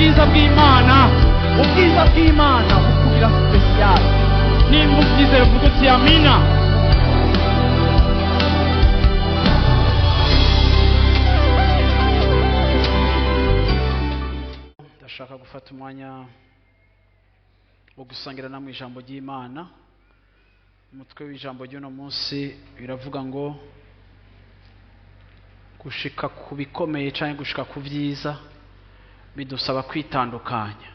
ubwiza bw'Imana. Ubwiza bw'Imana bukugira spécial. Nimba ubyizera, uvuga uti amina. Ndashaka gufata umwanya wo gusangira namwe ijambo ry'Imana. Umutwe w'ijambo ry'uno munsi biravuga ngo gushika ku bikomeye cyangwa gushika ku byiza bidusaba kwitandukanya.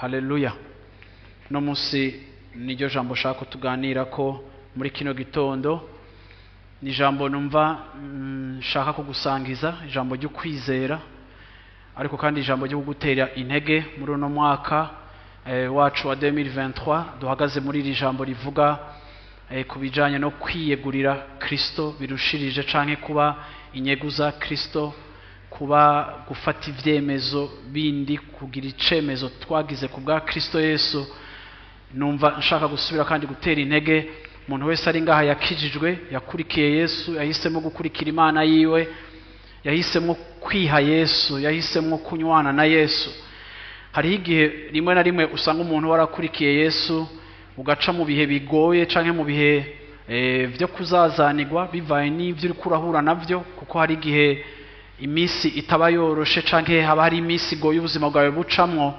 Haleluya! Uno munsi niryo jambo ushaka ko tuganira ko muri kino gitondo. Ni ijambo numva nshaka kugusangiza, ijambo ryo kwizera, ariko kandi ijambo ryo kugutera intege muri uno mwaka wacu wa 2023. Duhagaze muri iri jambo rivuga ku bijanye no kwiyegurira Kristo birushirije, canke kuba inyegu za Kristo, kuba gufata ivyemezo bindi, kugira icemezo twagize ku bwa Kristo Yesu. Numva nshaka gusubira kandi gutera intege umuntu wese ari ngaha yakijijwe, yakurikiye Yesu, yahisemo gukurikira Imana yiwe, yahisemo kwiha Yesu, yahisemo kunywana na Yesu. Hariho igihe rimwe na rimwe usanga umuntu warakurikiye Yesu, ugaca mu bihe bigoye canke mu bihe vyo kuzazanirwa, bivaye n'ivyo uriko urahura navyo, kuko hari igihe iminsi itaba yoroshe canke haba hari iminsi igoye ubuzima bwawe bucamwo.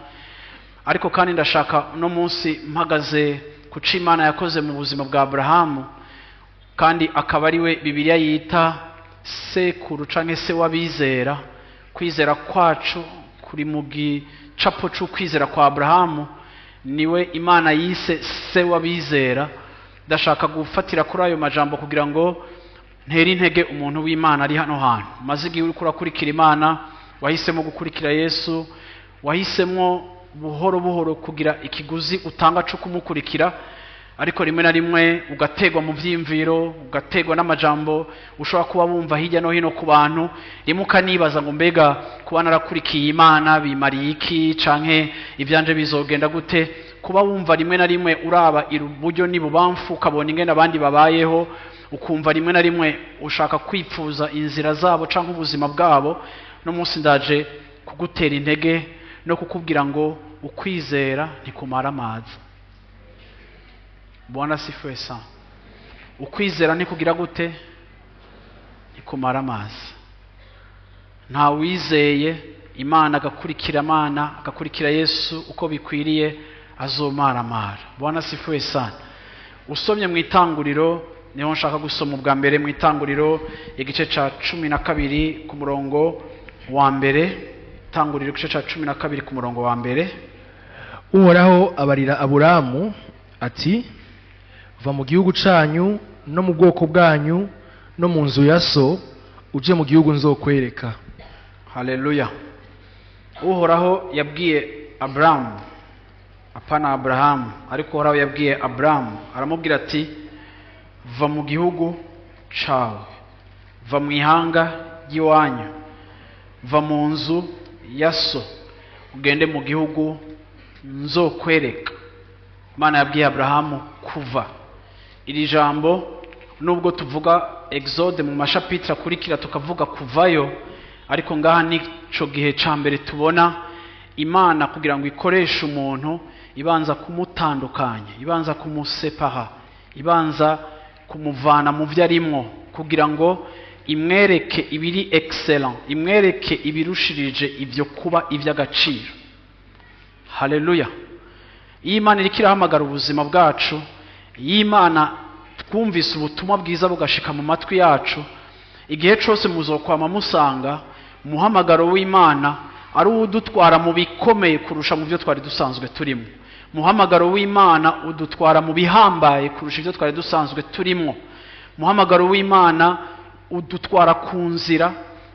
Ariko kandi ndashaka uno munsi mpagaze ku co Imana yakoze mu buzima bwa Aburahamu, kandi akaba ari we Bibiliya yita sekuru canke se w'abizera. Kwizera kwacu kuri mu gicapo c'ukwizera kwa Aburahamu, niwe Imana yise se w'abizera. Ndashaka gufatira kuri ayo majambo kugira ngo ntere intege umuntu w'Imana ari hano hantu. Maze igihe uriko urakurikira Imana, wahisemo gukurikira Yesu, wahisemo buhoro buhoro kugira ikiguzi utanga cyo kumukurikira, ariko rimwe na rimwe ugategwa mu vyiyumviro, ugategwa n'amajambo ushobora kuba wumva hirya no hino ku bantu, rimwe ukanibaza ngo mbega kuba narakurikiye Imana bimariye iki, canke ivyanje bizogenda gute? Kuba wumva rimwe na rimwe uraba iburyo n'ibubamfu, ukabona ingene abandi babayeho, ukumva rimwe na rimwe ushaka kwipfuza inzira zabo canke ubuzima bwabo. No munsi ndaje kugutera intege no kukubwira ngo ukwizera ntikumara amazi. Bwana asifiwe sana. Ukwizera ntikugira gute? Ntikumara amazi. Nta wizeye Imana agakurikira Imana, agakurikira Yesu uko bikwiriye, azomaramara. Bwana asifiwe sana. Usomye mu Itanguriro, niho nshaka gusoma ubwa mbere, mu Itanguriro igice ca 12 ku murongo wa mbere. Itanguriro igice ca 12 ku murongo wa mbere. Uhoraho abarira Aburamu ati: va mu gihugu canyu no mu bwoko bwanyu no mu nzu ya so, uje mu gihugu nzokwereka. Haleluya! Uhoraho yabwiye Aburamu, apana Aburahamu, ariko Uhoraho yabwiye Aburamu aramubwira ati: va mu gihugu cawe, va mu ihanga ry'iwanyu, va mu nzu ya so, ugende mu gihugu nzokwereka. Imana yabwiye Aburahamu kuva. Iri jambo, nubwo tuvuga Exode mu mashapitire akurikira tukavuga kuvayo, ariko ngaha nico gihe ca mbere tubona Imana kugira ngo ikoreshe umuntu ibanza kumutandukanya, ibanza kumusepara, ibanza kumuvana mu vyo arimwo, kugira ngo imwereke ibiri excellent, imwereke ibirushirije ivyo kuba ivy'agaciro. Haleluya! Iyo Imana iriko irahamagara ubuzima bwacu, iyo Imana twumvise ubutumwa bwiza bugashika mu matwi yacu, igihe cose muzokwama musanga umuhamagaro w'Imana ari uwudutwara mu bikomeye kurusha mu byo twari dusanzwe turimo. Umuhamagaro w'Imana udutwara mu bihambaye kurusha ibyo twari dusanzwe turimo. Umuhamagaro w'Imana udutwara ku nzira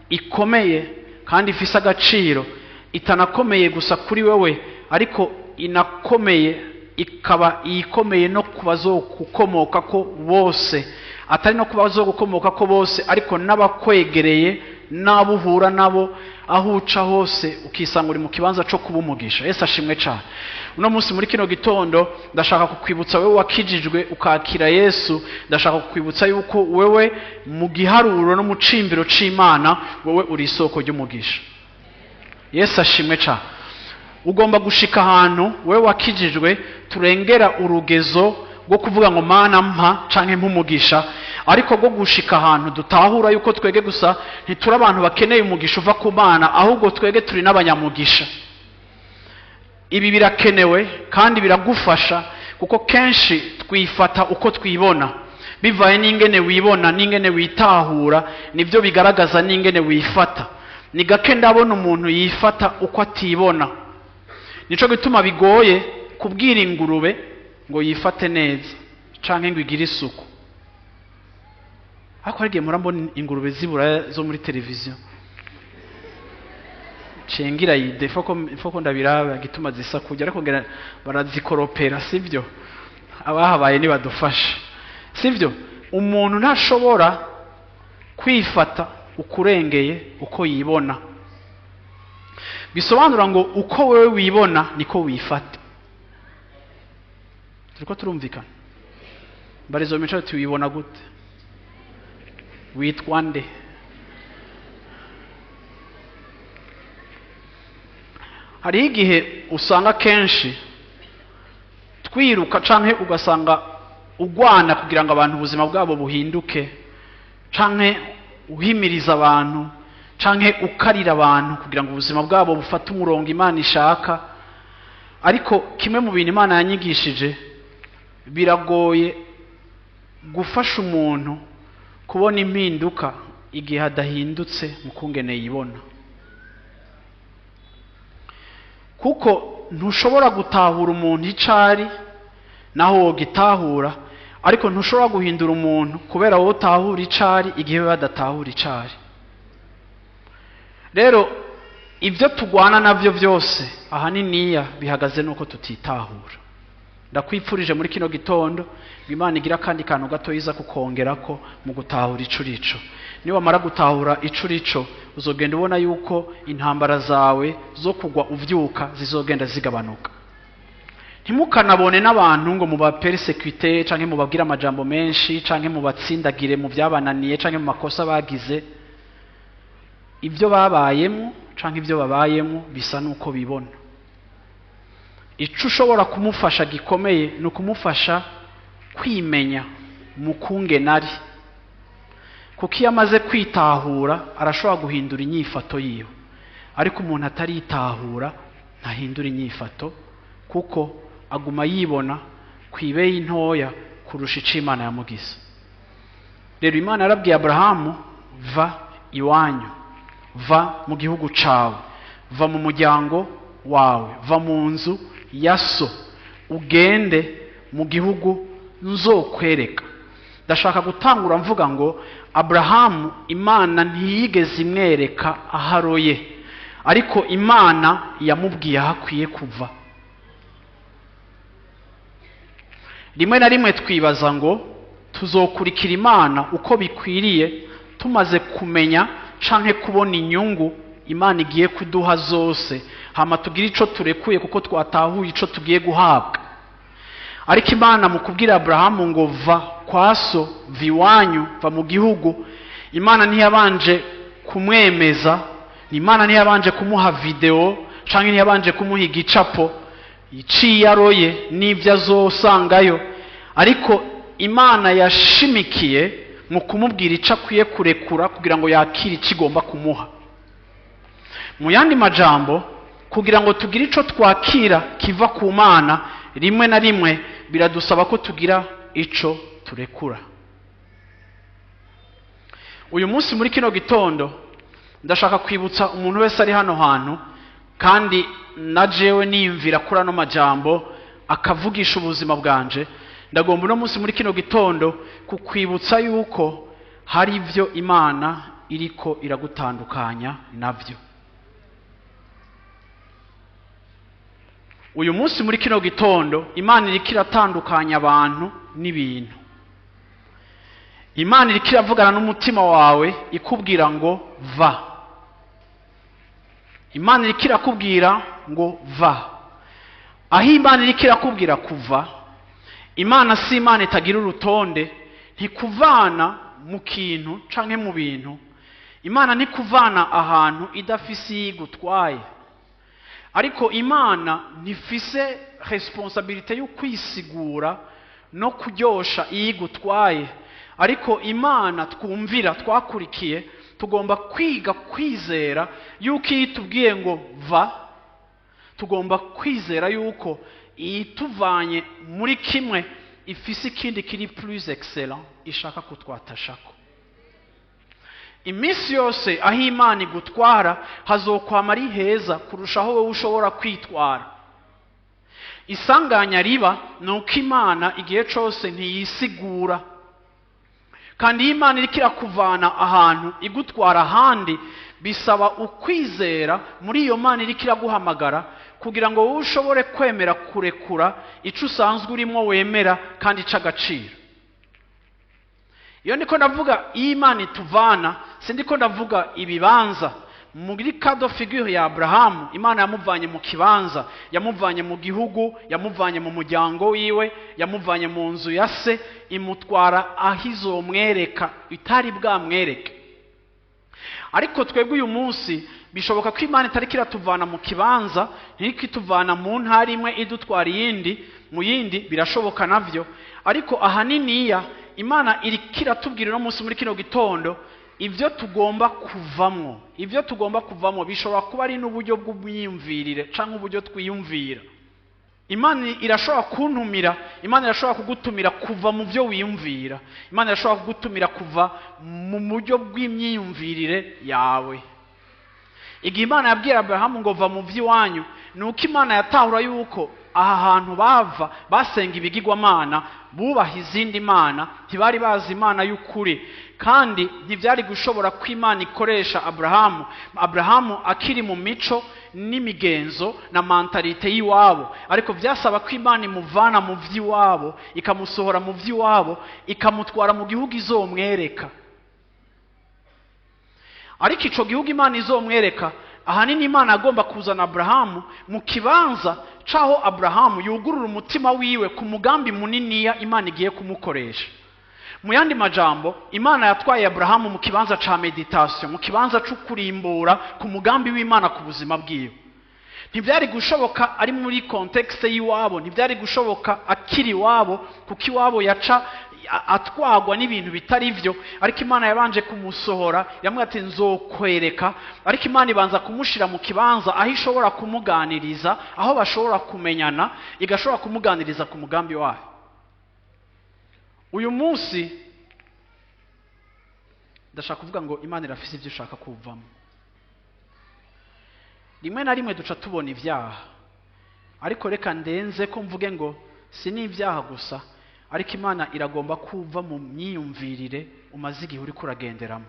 ikomeye kandi ifise agaciro, itanakomeye gusa kuri wewe, ariko inakomeye ikaba ikomeye no kubazogukomoka ko bose, atari no kubazogukomoka ko bose, ariko n'abakwegereye n'abo uhura nabo, aho uca hose ukisanga uri mu kibanza cyo kuba umugisha. Yesu ashimwe cyane. Uno munsi muri kino gitondo ndashaka kukwibutsa, wewe wakijijwe ukakira Yesu, ndashaka kukwibutsa yuko wewe mu giharuro no mu cimbiro c'Imana, wewe uri isoko ry'umugisha. Yesu ashimwe cyane. Ugomba gushika ahantu wewe wakijijwe turengera urugezo rwo kuvuga ngo Mana mpa canke mpumugisha, ariko rwo gushika ahantu dutahura yuko twege gusa ntituri abantu bakeneye umugisha uva ku Mana, ahubwo twege turi n'abanyamugisha. Ibi birakenewe kandi biragufasha, kuko kenshi twifata uko twibona, bivaye n'ingene wibona n'ingene witahura, nibyo bigaragaza n'ingene wifata. Ni gake ndabona umuntu yifata uko atibona. Nico gituma bigoye kubwira ingurube ngo yifate neza canke ngo igire isuku. Ariko hari igihe murambona ingurube zibura zo muri televiziyo, cengira yide foko ndabiraba gituma zisa kujya, ariko ngira barazikoropera, sivyo? Abahabaye nibadufashe, sivyo? Umuntu ntashobora kwifata ukurengeye uko yibona. Bisobanura ngo uko wewe wibona niko wifata. Turiko turumvikana? Mbarizo mico tuwibona gute? Witwa nde? Hari igihe usanga kenshi twiruka canke ugasanga ugwana kugira ngo abantu ubuzima bwabo buhinduke, canke uhimiriza abantu, canke ukarira abantu kugira ngo ubuzima bwabo bufate umurongo Imana ishaka. Ariko kimwe mu bintu Imana yanyigishije, biragoye gufasha umuntu kubona impinduka igihe adahindutse mu kungene yibona, kuko ntushobora gutahura umuntu icari naho wogitahura, ariko ntushobora guhindura umuntu kubera wowe utahura icari igihe badatahura icari. Rero ibyo tugwana navyo byose ahaniniya bihagaze nuko tutitahura. Ndakwipfurije muri kino gitondo Imana igira kandi kantu gato iza kukongerako mu gutahura icurico. Niba wamara gutahura icurico, uzogenda ubona yuko intambara zawe zo kugwa uvyuka zizogenda zigabanuka. Ntimukanabone n'abantu ngo mubapersecute canke mubabwire amajambo menshi canke mubatsindagire mu byabananiye canke mu makosa bagize. Ibyo babayemo canke ibyo babayemo bisa nuko bibona. Ico ushobora kumufasha gikomeye ni ukumufasha kwimenya mu kungene ari, kuko iyo amaze kwitahura arashobora guhindura inyifato yiwe. Ariko umuntu ataritahura ntahindura inyifato, kuko aguma yibona kwibeye intoya kurusha ico Imana yamugize. Rero Imana yarabwiye Aburahamu, va iwanyu, va mu gihugu cawe, va mu muryango wawe, va mu nzu ya so, ugende mu gihugu nzokwereka. Ndashaka gutangura mvuga ngo Aburahamu Imana ntiyigeze imwereka aharoye, ariko Imana yamubwiye aho akwiye kuva. Rimwe na rimwe twibaza ngo tuzokurikira Imana uko bikwiriye tumaze kumenya canke kubona inyungu Imana igiye kuduha zose, hama tugire ico turekuye kuko twatahuye ico tugiye guhabwa. Ariko Imana mu kubwira Aburahamu ngo va kwa so, va iwanyu, va mu gihugu, Imana ntiyabanje kumwemeza, Imana ntiyabanje kumuha video canke ntiyabanje kumuha igicapo iciyaroye n'ibyo azosangayo, ariko Imana yashimikiye mu kumubwira ico akwiye kurekura kugira ngo yakire ikigomba kumuha. Mu yandi majambo, kugira ngo tugire ico twakira kiva ku Mana, rimwe na rimwe biradusaba ko tugira ico turekura. Uyu munsi muri kino gitondo ndashaka kwibutsa umuntu wese ari hano hantu, kandi na jewe niyumvira kuri ano majambo akavugisha ubuzima bwanje. Ndagomba uno munsi muri kino gitondo kukwibutsa yuko hari ivyo Imana iriko iragutandukanya navyo. Uyu munsi muri kino gitondo Imana iriko iratandukanya abantu n'ibintu. Imana iriko iravugana n'umutima wawe ikubwira ngo va. Imana iriko irakubwira ngo va. Aho Imana iriko irakubwira kuva, Imana si Imana itagira urutonde, ntikuvana mu kintu canke mu bintu. Imana ntikuvana ahantu idafise igutwaye. Ariko Imana ntifise responsabilité yo kwisigura no kuryosha iyo igutwaye. Ariko Imana twumvira, twakurikiye, tugomba kwiga kwizera yuko iyo itubwiye ngo va, tugomba kwizera yuko ituvanye muri kimwe ifise ikindi kiri plus excellent ishaka kutwatashako. Iminsi yose aho Imana igutwara hazokwama ari heza kurushaho wowe ushobora kwitwara. Isanganya riba ni uko Imana igihe cyose ntiyisigura, kandi iyo Imana iriko irakuvana ahantu igutwara ahandi, bisaba ukwizera muri iyo Mana iriko iraguhamagara kugira ngo wowe ushobore kwemera kurekura ico usanzwe urimo wemera kandi ic'agaciro. Iyo ndiko ndavuga iyo Imana ituvana, sindiko ndavuga ibibanza. Muri cas de figure ya Aburahamu, Imana yamuvanye mu kibanza, yamuvanye mu gihugu, yamuvanye mu muryango wiwe, yamuvanye mu nzu ya se, imutwara aho izomwereka itari bwamwereke. Ariko twebwe uyu munsi bishoboka ko Imana itariko iratuvana mu kibanza, ntiriko ituvana mu ntara imwe idutwara iyindi mu yindi, birashoboka navyo. Ariko ahaniniya Imana iriko iratubwira uno munsi muri kino gitondo ibyo tugomba kuvamwo. Ibyo tugomba kuvamwo bishobora kuba ari n'uburyo bw'umwiyumvirire canke uburyo twiyumvira. Imana irashobora kuntumira, Imana irashobora kugutumira kuva mu byo wiyumvira, Imana irashobora kugutumira kuva mu buryo bw'imyiyumvirire yawe. Igihe Imana yabwira Aburahamu ngo va mu by'iwanyu, ni uko Imana yatahura yuko aha hantu bava basenga ibigirwamana, bubaha izindi mana, ntibari bazi Imana y'ukuri, kandi ntibyari gushobora ko Imana ikoresha Aburahamu, Aburahamu akiri mu mico n'imigenzo na mentalité y'iwabo. Ariko byasaba ko Imana imuvana mu by'iwabo, ikamusohora mu by'iwabo, ikamutwara mu gihugu izomwereka. Ariko ico gihugu Imana izomwereka, ahanini Imana agomba kuzana Aburahamu mu kibanza c'aho Aburahamu yugurura umutima wiwe ku mugambi muniniya Imana igiye kumukoresha. Mu yandi majambo, Imana yatwaye Aburahamu mu kibanza ca méditation, mu kibanza co kurimbura ku mugambi w'Imana ku buzima bwiwe. Ntibyari gushoboka ari muri contexte y'iwabo, ntibyari gushoboka akiri iwabo, kuko iwabo yaca atwagwa n'ibintu bitari byo. Ariko Imana yabanje kumusohora, yamubwira ati nzokwereka. Ariko Imana ibanza kumushira mu kibanza aho ishobora kumuganiriza, aho bashobora kumenyana, igashobora kumuganiriza ku mugambi wayo. Uyu munsi ndashaka kuvuga ngo Imana irafise ibyo ishaka kuvamo. Rimwe na rimwe duca tubona ibyaha, ariko reka ndenze ko mvuge ngo si n'ibyaha gusa, ariko Imana iragomba kuva mu myiyumvirire umaze igihe uriko uragenderamo.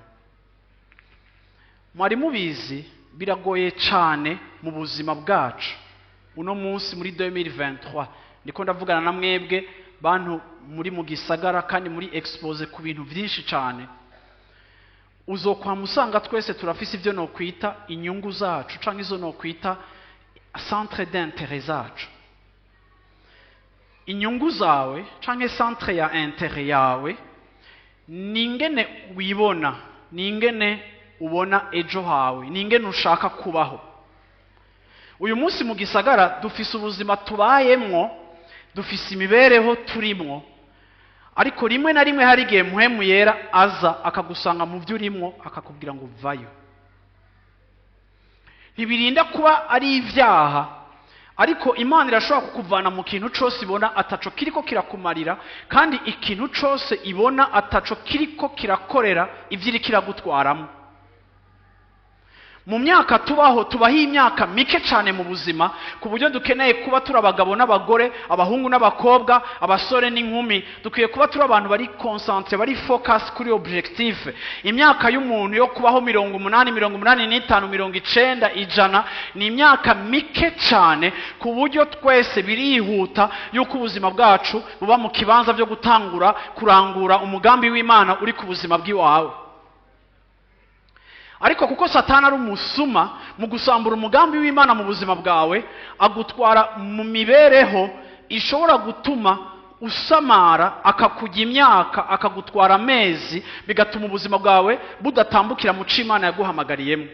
Mwari mubizi, biragoye cyane mu buzima bwacu uno munsi muri 2023. Ndiko ndavugana na mwebwe bantu muri mu gisagara kandi muri exposé ku bintu byinshi cyane. Uzokwama usanga twese turafise ibyo nokwita inyungu zacu canke izo nokwita centre d'intérêt zacu. Inyungu zawe canke centre ya intérêt yawe ni ingene wibona, ni ingene ubona ejo hawe, ni ingene ushaka kubaho. Uyu munsi mu gisagara dufise ubuzima tubayemwo, dufise imibereho turimwo, ariko rimwe na rimwe hari igihe Muhemu Yera aza akagusanga mu byo urimwo, akakubwira ngo vayo. Ntibirinda kuba ari ibyaha, ariko Imana irashobora kukuvana mu kintu cose ibona ataco kiriko kirakumarira, kandi ikintu cose ibona ataco kiriko kirakorera ivyo iriko iragutwaramo. Mu myaka tubaho, tubaho imyaka mike cyane mu buzima, ku buryo dukeneye kuba turi abagabo n'abagore, abahungu n'abakobwa, abasore n'inkumi. Dukwiye kuba turi abantu bari concentrés, bari focus kuri objectif. Imyaka y'umuntu yo kubaho 80, 85, 90, 100 ni imyaka mike cyane, ku buryo twese birihuta yuko ubuzima bwacu buba mu kibanza byo gutangura kurangura umugambi w'Imana uri ku buzima bw'iwawe. Ariko kuko Satani ari umusuma mu gusambura umugambi w'Imana mu buzima bwawe, agutwara mu mibereho ishobora gutuma usamara, akakujya imyaka, akagutwara amezi, bigatuma ubuzima bwawe budatambukira mu co Imana yaguhamagariyemo.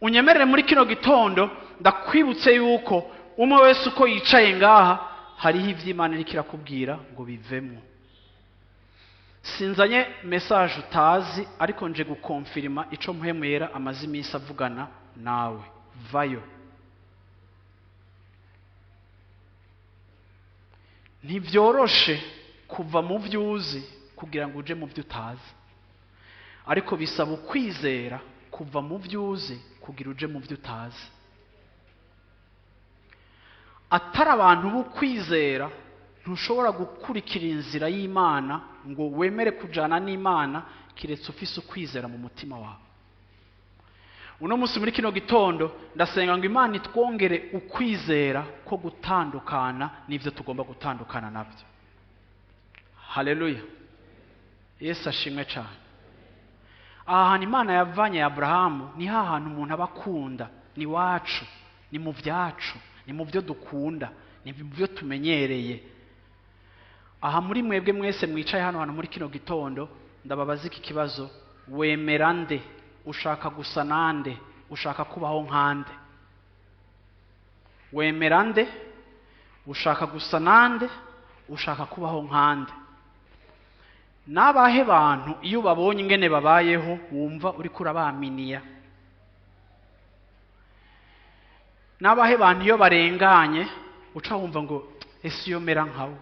Unyemerere muri kino gitondo ndakwibutse yuko umwe wese uko yicaye ngaha hariho ivy'Imana iriko irakubwira ngo bivemwo. Sinzanye message utazi, ariko nje gukonfirma ico Mpwemu Yera amaze iminsi avugana nawe. Vayo. Ntivyoroshe kuva mu vyuzi kugira ngo uje mu vyo utazi, ariko bisaba ukwizera kuva mu vyuzi kugira uje mu vyo utazi. Atari abantu b'ukwizera ntushobora gukurikira inzira y'Imana ngo wemere kujana n'Imana kiretse ufise ukwizera mu mutima wawe. Uno munsi muri kino gitondo ndasenga ngo Imana itwongere ukwizera ko gutandukana n'ivyo tugomba gutandukana nabyo. Haleluya, Yesu ashimwe cyane. Aha hantu Imana yavanye Abrahamu ni hantu umuntu aba akunda, ni wacu, ni mu vyacu, ni mu byo dukunda, ni mu byo tumenyereye. Aha muri mwebwe mwese mwicaye hano hantu muri kino gitondo ndababaza iki kibazo: wemera nde? Ushaka gusa nande? Ushaka kubaho nkande? Wemera nde? Ushaka gusa nande? Ushaka kubaho nkande? Nabahe bantu iyo babonye ingene babayeho wumva uriko urabaminiya? Nabahe bantu iyo barenganye uca wumva ngo ese iyo mera nkawe?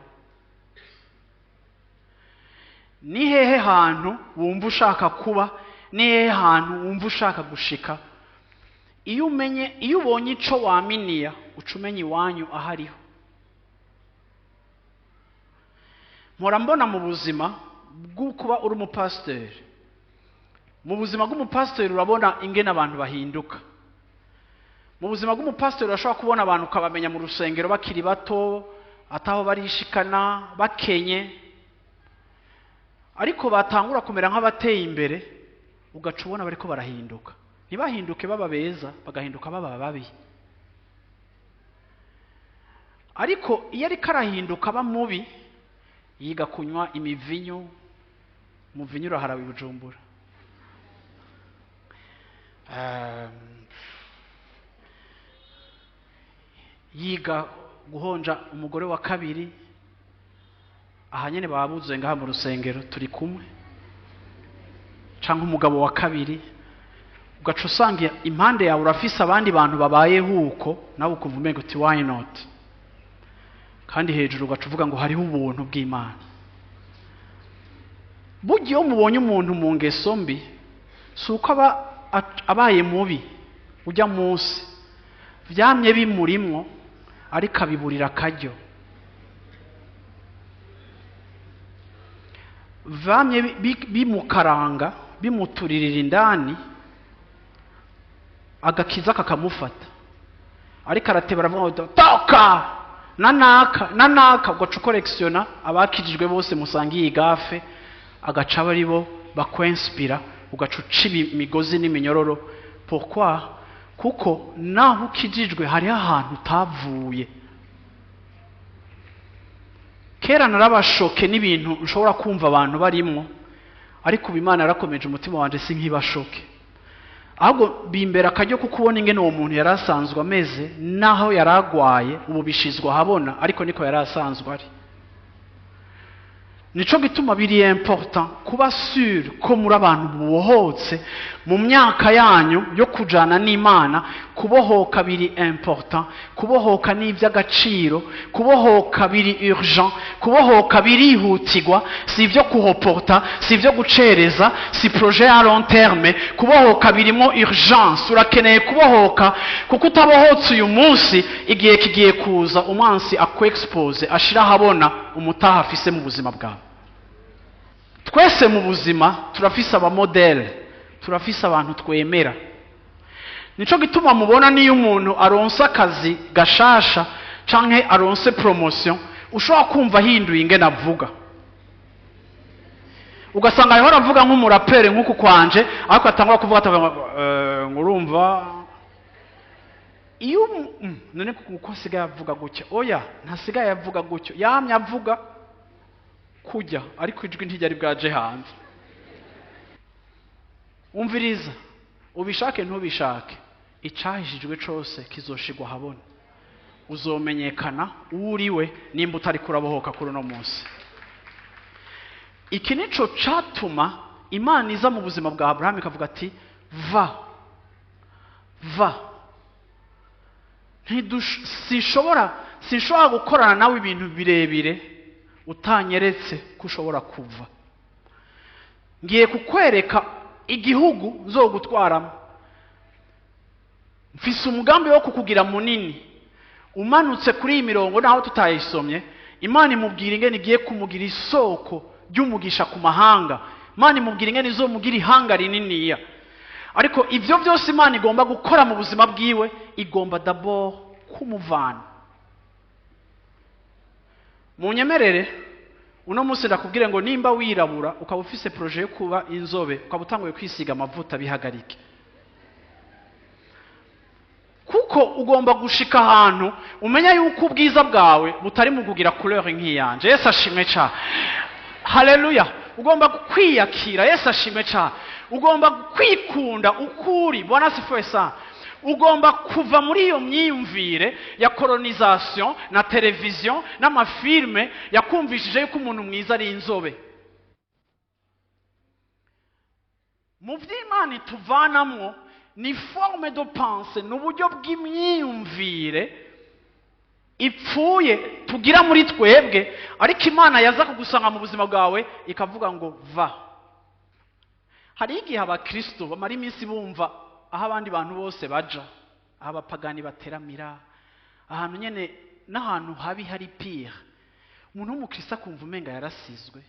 Ni hehe hantu wumva ushaka kuba? Ni hehe hantu wumva ushaka gushika? Iyo umenye, iyo ubonye ico waminiya uca umenya iwanyu ahariho. Mpora mbona mu buzima bwo kuba uri umupasiteri, mu buzima bw'umupasiteri urabona ingene abantu bahinduka. Mu buzima bw'umupasiteri urashobora kubona abantu ukabamenya mu rusengero bakiri bato, ataho barishikana, bakenye, ariko batangura kumera nk'abateye imbere ugaca ubona bariko barahinduka. Ntibahinduke baba beza, bagahinduka baba babi. Ariko iyo ariko arahinduka aba mubi, yiga kunywa imivinyu, umuvinyu uraharawe i Bujumbura. Yiga guhonja umugore wa kabiri, aha nyene babuzuye ngaha mu rusengero turi kumwe, canke umugabo wa kabiri, ugaca usanga impande yawe urafise abandi bantu babayeho uko, nawe ukumva umengo uti why not? Kandi hejuru ugaca uvuga ngo hariho ubuntu bw'Imana. Burya iyo mubonye umuntu mu ngeso mbi, si uko aba abaye mubi ujya munsi, vyamye bimurimwo ariko abiburira akaryo. Vamye bimukaranga, bimuturirira indani, agakiza kakamufata, ariko arateba aravuga ngo toka nanaka nanaka, ugaca ukorekisiona abakijijwe bose musangiye igafe, agaca aba aribo bakwenspira, ugaca uca imigozi n'iminyororo. Pourquoi? Kuko naho ukijijwe hariho ahantu utavuye. Kera narabashoke n'ibintu nshobora kumva abantu barimwo, ariko ubu Imana yarakomeje umutima wanje sinkibashoke. Ahubwo bimbera akaryo kuko ubona ingene uwo muntu yari asanzwe ameze, naho yari agwaye ubu bishizwe ahabona, ariko niko yari asanzwe ari. Nico gituma biri important kuba sûr ko muri abantu bubohotse mu myaka yanyu yo kujana n'Imana. Kubohoka biri important, kubohoka ni ivy'agaciro, kubohoka biri urgent, kubohoka birihutirwa, si ivyo kuhoporta, si ivyo gucereza, si projet à long terme. Kubohoka birimo urgence, urakeneye kubohoka kuko utabohotse uyu munsi igihe kigiye kuza umwansi akwexpose, ashira ahabona umutaha afise mu buzima bwawe. Twese mu buzima turafise abamodele, turafise abantu twemera. Nico gituma mubona niyo umuntu aronse akazi gashasha canke aronse promotion, ushobora kumva ahinduye ingene avuga. Ugasanga yahora avuga nk'umuraperi nk'uku kwanje, ariko atangura kuvuga atavuga ngurumva iyo none kuko asigaye avuga gutya. Oya, ntasigaye avuga gutyo, yamye avuga kujya, ariko ijwi ntiryari bwaje hanze. Umviriza, ubishake ntubishake, Icahishijwe cose kizoshigwa ahabona. Uzomenyekana uwuriwe nimba utari kurabohoka kuri uno munsi. Iki nico catuma Imana iza mu buzima bwa Abrahamu ikavuga ati va, va. Sinshobora gukorana nawe ibintu birebire utanyeretse ko ushobora kuva. Ngiye kukwereka igihugu nzogutwaramo. Mfise umugambi wo kukugira munini. Umanutse kuri iyi mirongo naho tutayisomye, Imana imubwira ingene igiye kumugira isoko ry'umugisha ku mahanga. Imana imubwira ingene izomugira ihanga rininiya. Ariko ivyo byose Imana igomba gukora mu buzima bwiwe, igomba d'abord kumuvana. Munyemerere uno munsi ndakubwire ngo nimba wirabura ukaba ufise projet yo kuba inzobe, ukaba utanguye kwisiga amavuta, bihagarike. Kuko ugomba gushika ahantu umenya yuko ubwiza bwawe butari mu kugira couleur nk'iyanje. Yesu ashimwe cyane. Haleluya. Ugomba kwiyakira. Yesu ashimwe cyane. Ugomba kwikunda ukuri. Bwana asifiwe sana. Ugomba kuva muri iyo myiyumvire ya colonisation na television n'amafilme yakumvishije yuko umuntu mwiza ari inzobe. Mu vy'Imana ituvanamwo ni forme de pensée, ni uburyo bw'imyiyumvire ipfuye tugira muri twebwe, ariko Imana yaza kugusanga mu buzima bwawe ikavuga ngo va. Hari igihe abakristo bamara iminsi bumva aho abandi bantu bose baja, aho abapagani bateramira, ahantu nyene n'ahantu habi hari pire. Umuntu w'umukristo akumva umenga yarasizwe.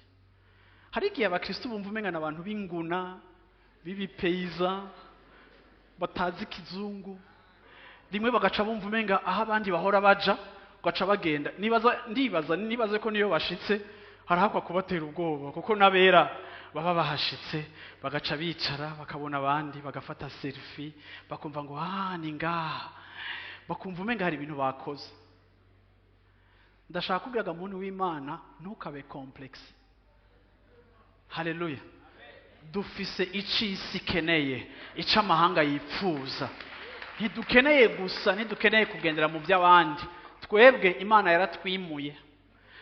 Hari igihe abakristo bumva umenga n'abantu b'inguna, b'ibipeyiza, batazi ikizungu. Rimwe bagaca bumva umenga aho abandi bahora baja, ugaca bagenda. Ndibaza nibaze ko niyo bashitse harahakwa kubatera ubwoba, kuko n'abera baba bahashitse bagaca bicara bakabona abandi bagafata selfie, bakumva ngo ni ngaha, bakumva umenga hari ibintu bakoze. Ndashaka kubwira muntu w'Imana, ntukabe complexe. Haleluya. Dufise icisi ikeneye, ico amahanga yipfuza. Ntidukeneye gusa, ntidukeneye kugendera mu by'abandi. Twebwe Imana yaratwimuye.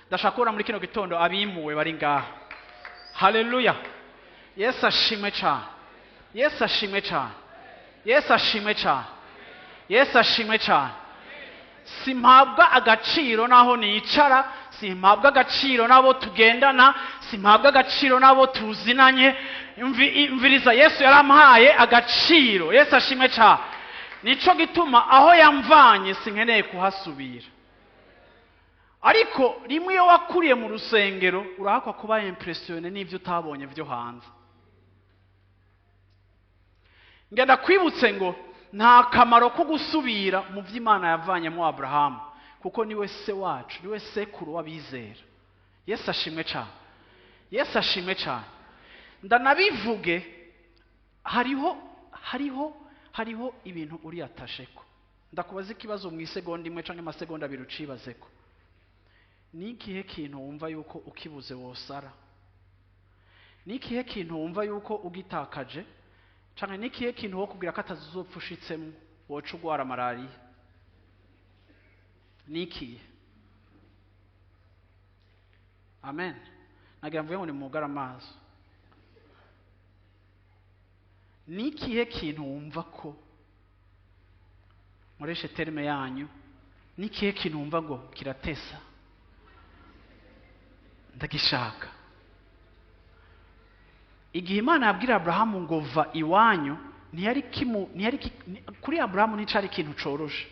Ndashaka kubona muri kino gitondo abimuwe bari ngaha. Haleluya. Yesu ashimwe cyane. Yesu ashimwe cyane. Yesu ashimwe cyane. Yesu ashimwe cyane. Simpabwa agaciro naho nicara, simpabwa agaciro nabo tugendana, simpabwa agaciro nabo tuzinanye. Imviriza, Yesu yarampaye agaciro. Yesu ashimwe cyane. Nico gituma aho yamvanye sinkeneye kuhasubira. Ariko rimwe iyo wakuriye mu rusengero urahakwa kuba impressionné n'ivyo utabonye vyo hanze. Ngenda kwibutse ngo nta kamaro ko gusubira mu vy'Imana yavanyemo Abrahamu, kuko niwe se wacu, niwe sekuru w'abizera. Yesu ashimwe cyane. Yesu ashimwe cyane. Ndanabivuge, hariho ibintu uri atasheko. Ndakubaza ikibazo mu isegonda imwe canke amasegonda abiri ucibazeko. Ni ikihe kintu wumva yuko ukibuze wosara? Ni ikihe kintu wumva yuko ugitakaje? Canke ni ikihe kintu wo kubwira ko atazopfa ushitsemo woca ugwara malaria? Ni ikihe? Amen. Nagira mvuge ngo nimugare amaso. Ni ikihe kintu wumva ko, nkoreshe terme yanyu, ni ikihe kintu wumva ngo kiratesa, ndagishaka? Igihe Imana yabwira Abrahamu ngo va iwanyu, kuri Abrahamu nticari ikintu coroshe.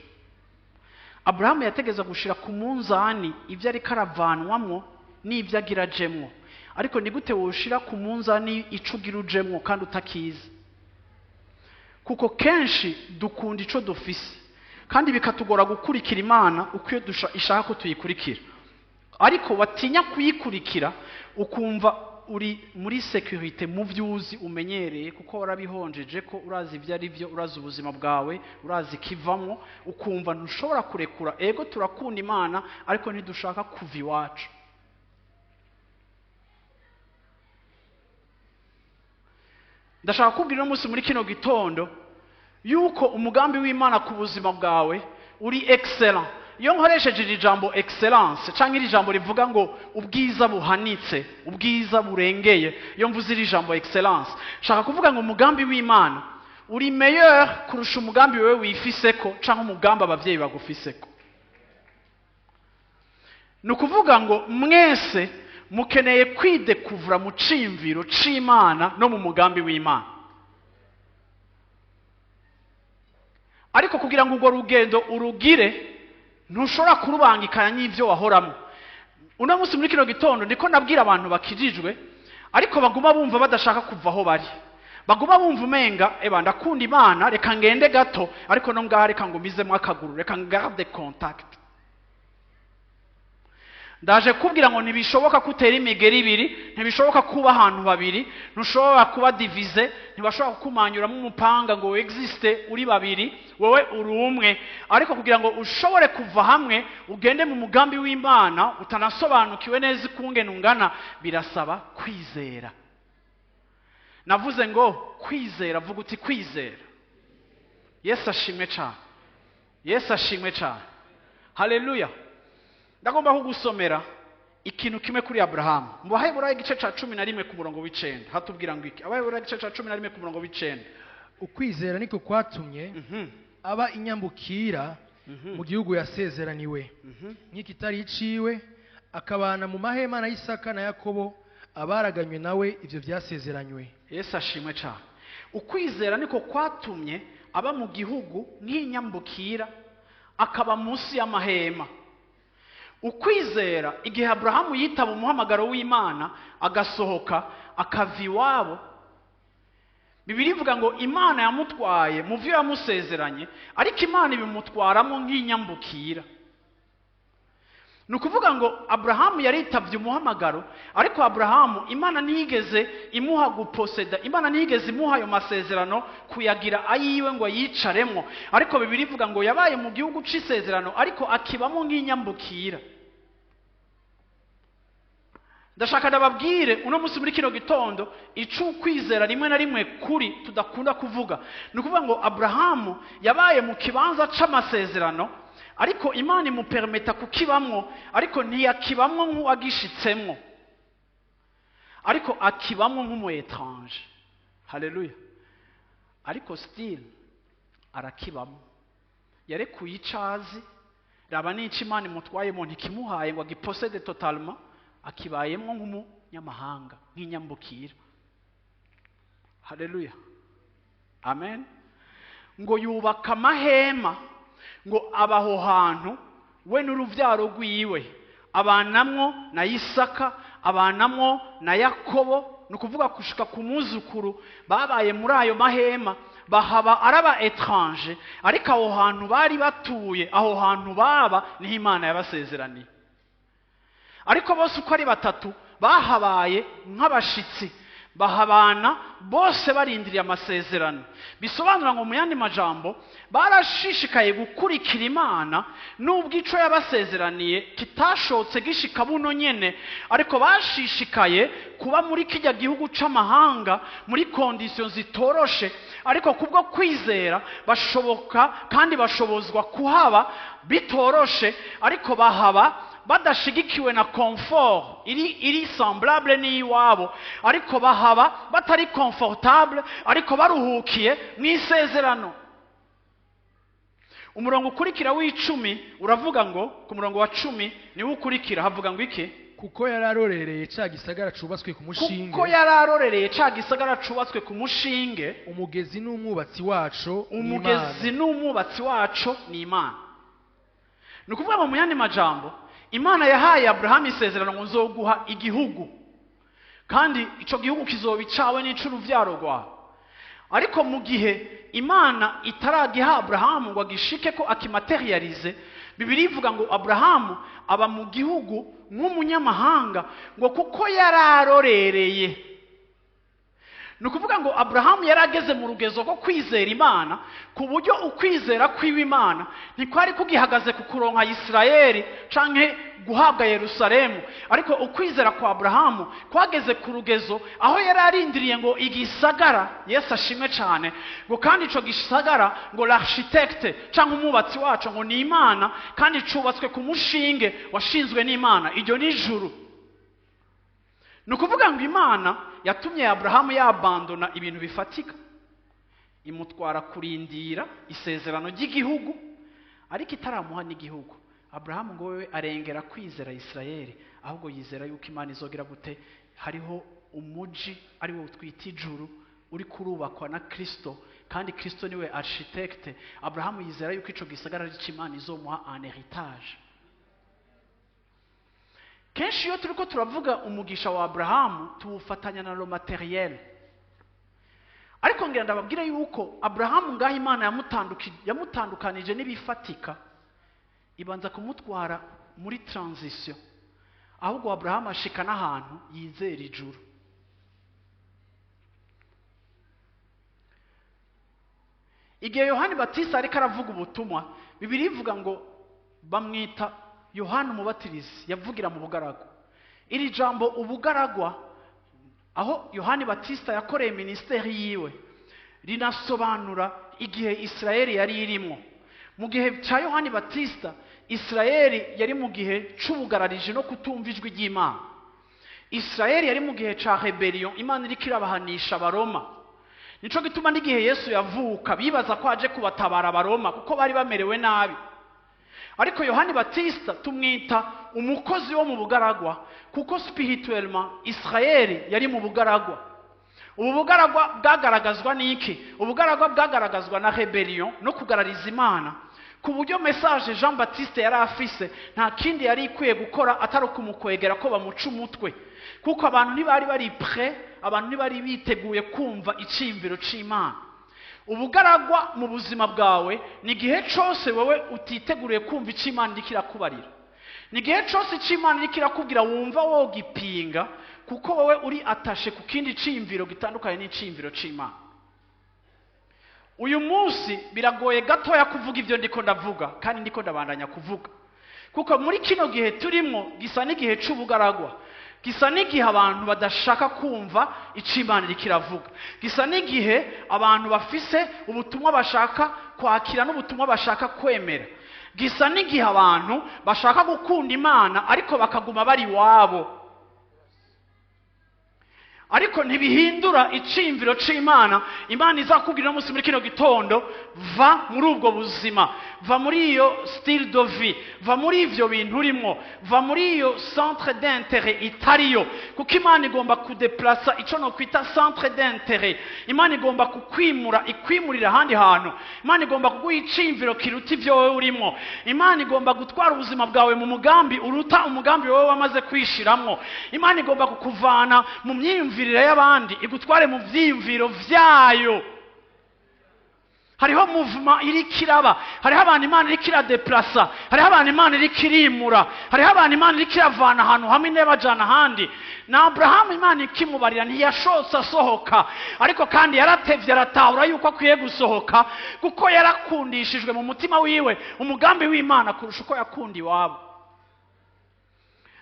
Abrahamu yategeza gushira ku munzani ivyo ariko aravanwamwo n'ivyo agira ajemwo. Ariko ni gute woshira ku munzani ico ugira ujemwo kandi utakizi? Kuko kenshi dukunda ico dufise, kandi bikatugora gukurikira Imana uko iyo ishaka ko tuyikurikira. Ariko watinya kuyikurikira ukumva uri muri sécurité mu vyuzi umenyereye, kuko warabihonjeje ko urazi ivyo ari byo, urazi ubuzima bwawe, urazi kivamwo, ukumva ntushobora kurekura. Ego turakunda Imana ariko ntidushaka kuva iwacu. Ndashaka kubwira uno munsi muri kino gitondo Yuko umugambi w'Imana ku buzima bwawe uri excellent. Iyo nkoresheje iri jambo excellence, cyangwa iri jambo rivuga ngo ubwiza buhanitse, ubwiza burengeye, iyo mvuze iri jambo excellence, nshaka kuvuga ngo umugambi w'Imana uri meilleur kurusha umugambi wewe wifiseko cyangwa umugambi ababyeyi bagufiseko. Ni ukuvuga ngo mwese mukeneye kwidekuvura mu ciyumviro c'Imana no mu mugambi w'Imana. Ariko kugira ngo urwo rugendo urugire, ntushobora kurubangikanya n'ibyo wahoramo. Uno munsi muri kino gitondo ndiko nabwira abantu bakijijwe, ariko baguma bumva badashaka kuva aho bari, baguma bumva umenga eba ndakunda Imana, reka ngende gato, ariko no ngaha reka ngumizemo akaguru, reka ngarde contact. Ndaje kubwira ngo ntibishoboka ko utera imigeri ibiri, ntibishoboka kuba ahantu babiri, ntushobora kuba divize, ntibashobora kukumanyuramo umupanga ngo existe uri babiri, wowe uri umwe. Ariko kugira ngo ushobore kuva hamwe ugende mu mugambi w'Imana utanasobanukiwe neza ukungene ungana, birasaba kwizera. Navuze ngo kwizera, vuga uti kwizera. Yesu ashimwe cyane, Yesu ashimwe cyane, haleluya. Ndagomba kugusomera ikintu kimwe kuri Abrahamu. Mu Baheburayo igice ca 11 ku murongo w'9 hatubwira ngo iki? Abaheburayo igice ca 11 ku murongo w'9. Ukwizera niko kwatumye aba inyambukira mu gihugu yasezeraniwe, nk'ikitari iciwe, akabana mu mahema na Isaka na Yakobo, abaraganywe nawe ivyo vyasezeranywe. Yesu ashimwe cyane. Ukwizera niko kwatumye aba mu gihugu nk'inyambukira, akaba munsi y'amahema. Ukwizera, igihe Abrahamu yitaba umuhamagaro w'Imana agasohoka akava iwabo, Bibiliya ivuga ngo Imana yamutwaye mu byo yamusezeranye, ariko Imana ibimutwaramo nk'inyambukira. Ni ukuvuga ngo Abrahamu yaritavye umuhamagaro, ariko Abrahamu Imana ntiyigeze imuha guposeda, Imana ntiyigeze imuha ayo masezerano kuyagira ayiwe ngo ayicaremwo. Ariko Bibiliya ivuga ngo yabaye mu gihugu c'isezerano, ariko akibamo nk'inyambukira. Ndashaka ndababwire uno munsi muri kino gitondo ico ukwizera rimwe na rimwe kuri tudakunda kuvuga. Ni ukuvuga ngo Abrahamu yabaye mu kibanza c'amasezerano, ariko Imana imupermeta kukibamwo, ariko ntiyakibamwo nk'uwagishitsemwo, ariko akibamwo nk'umu étranger. Haleluya. Ariko still arakibamwo, yarekuye icazi, raba n'ico Imana imutwayemo ntikimuhaye ngo agiposede totalement, akibayemwo nk'umunyamahanga, nk'inyambukira. Haleluya, amen. Ngo yubaka amahema, ngo abaho hantu we n'uruvyaro rwiwe, abanamwo na Isaka, abanamwo na Yakobo, ni ukuvuga gushika ku muzukuru babaye muri ayo mahema, bahaba araba étranger, ariko aho hantu bari batuye, aho hantu baba niho Imana yabasezeraniye. Ariko bose uko ari batatu bahabaye nk'abashitsi, bahabana bose barindiriye amasezerano. Bisobanura ngo mu yandi majambo barashishikaye gukurikira Imana nubwo ico yabasezeraniye kitashotse gishika buno nyene, ariko bashishikaye kuba muri kijya gihugu c'amahanga muri conditions zitoroshe, ariko kubwo kwizera bashoboka kandi bashobozwa kuhaba bitoroshe, ariko bahaba badashigikiwe na confort iri semblable n'iwabo, ariko bahaba batari confortable, ariko baruhukiye mu isezerano. Umurongo ukurikira w'icumi uravuga ngo, ku murongo wa 10 niwo ukurikira, havuga ngo iki? Kuko yararorereye ca gisagara cubatswe ku mushinge, Kuko yararorereye ca gisagara cubatswe ku mushinge, umugezi n'umwubatsi waco, umugezi n'umwubatsi waco ni Imana. Ni ukuvuga ngo mu yandi majambo Imana yahaye Abrahamu isezerano ngo nzoguha igihugu, kandi ico gihugu kizoba icawe n'ic'uruvyaro rwawe. Ariko mu gihe Imana itaragiha Abrahamu ngo agishike ko akimaterialize, Bibiliya ivuga ngo Abrahamu aba mu gihugu nk'umunyamahanga, ngo kuko yararorereye. Ni ukuvuga ngo Aburahamu yari ageze mu rugezo rwo kwizera Imana, ku buryo ukwizera kw'iwe Imana ntikwari kugihagaze ku kuronka Isirayeli canke guhabwa Yerusalemu, ariko ukwizera kwa Aburahamu kwageze ku rugezo aho yari arindiriye ngo igisagara, Yesu ashimwe cyane, ngo kandi ico gisagara ngo l'architecte canke umwubatsi waco ngo ni Imana, kandi cubatswe ku mushinge washinzwe n'Imana, iryo ni ijuru. Ni ukuvuga ngo Imana yatumye Aburahamu yabandona ibintu bifatika, imutwara kurindira isezerano ry'igihugu, ariko itaramuha n'igihugu. Aburahamu ngo wewe arengera kwizera Isirayeli, ahubwo yizera yuko Imana izogera gute, hariho umuji ari wo twita ijuru uri kurubakwa na Kristo, kandi Kristo niwe architecte. Aburahamu yizera yuko ico gisagara ari Imana izomuha en héritage. Kenshi iyo turiko turavuga umugisha wa Aburahamu tuwufatanya na lo matériel, ariko ngira ndababwire yuko Aburahamu ngaho Imana yamutandukanije n'ibifatika, ibanza kumutwara muri transition, ahubwo Aburahamu ashika n'ahantu yizera ijuru. Igihe Yohani Batista ariko aravuga ubutumwa, Bibiliya ivuga ngo bamwita Yohana Umubatirizi, yavugira mu bugaragwa. Iri jambo ubugaragwa, aho Yohani Batista yakoreye ministeri yiwe, rinasobanura igihe Isirayeli yari irimo. Mu gihe cya Yohani Batista, Isirayeli yari mu gihe c'ubugararije no kutumva ijwi ry'Imana. Isirayeli yari mu gihe ca rebellion, Imana iriko irabahanisha Abaroma. Nico gituma n'igihe Yesu yavuka bibaza ko aje kubatabara Abaroma, kuko bari bamerewe nabi. Ariko Yohani Batista tumwita umukozi wo mu bugaragwa, kuko spirituellement Israeli yari mu bugaragwa. Ubu bugaragwa bwagaragazwa n'iki? Ubugaragwa bwagaragazwa na rebellion no kugarariza Imana, ku buryo message Jean Baptiste yari afise nta kindi yari ikwiye gukora atari ukumukwegera ko bamuca umutwe, kuko abantu ntibari bari prêt, abantu ntibari biteguye kumva iciyumviro c'Imana. Ubugaragwa mu buzima bwawe ni igihe cose wewe utiteguriye kumva icyo Imana iriko irakubarira, ni igihe cose icyo Imana iriko irakubwira wumva wogipinga, kuko wowe uri atashe ku kindi ciyumviro gitandukanye n'iciyumviro c'Imana. Uyu munsi biragoye gatoya kuvuga ivyo ndiko ndavuga, kandi ndiko ndabandanya kuvuga, kuko muri kino gihe turimo gisa n'igihe c'ubugaragwa, gisa n'igihe abantu badashaka kumva icyo Imana iriko iravuga, gisa n'igihe abantu bafise ubutumwa bashaka kwakira n'ubutumwa bashaka kwemera, gisa n'igihe abantu bashaka gukunda Imana ariko bakaguma bari iwabo. Ariko ntibihindura iciyumviro c'Imana. Imana izakubwira uno munsi muri kino gitondo, va muri ubwo buzima, va muri iyo style de vie, va muri ivyo bintu urimo, va muri iyo centre d'intérêt itariyo, kuko Imana igomba kudeplaça ico no kwita centre d'intérêt. Imana igomba kukwimura, ikwimurira ahandi hantu. Imana igomba kuguha iciyumviro kiruta ivyo wewe urimo. Imana igomba gutwara ubuzima bwawe mu mugambi uruta umugambi wewe wamaze kwishiramwo. Imana igomba kukuvana mu myiyumvire y'abandi igutware mu vyiyumviro vyayo. Hariho movement iriko iraba, hariho abantu Imana iriko iradeplaça, hariho abantu Imana iriko irimura, hariho abantu Imana iriko iravana ahantu hamwe n'ibajana ahandi. Na Abrahamu Imana ikimubarira ntiyashotse asohoka, ariko kandi yaratevye aratahura yuko akwiye gusohoka, kuko yarakundishijwe mu mutima wiwe umugambi w'Imana kurusha uko yakunda iwabo.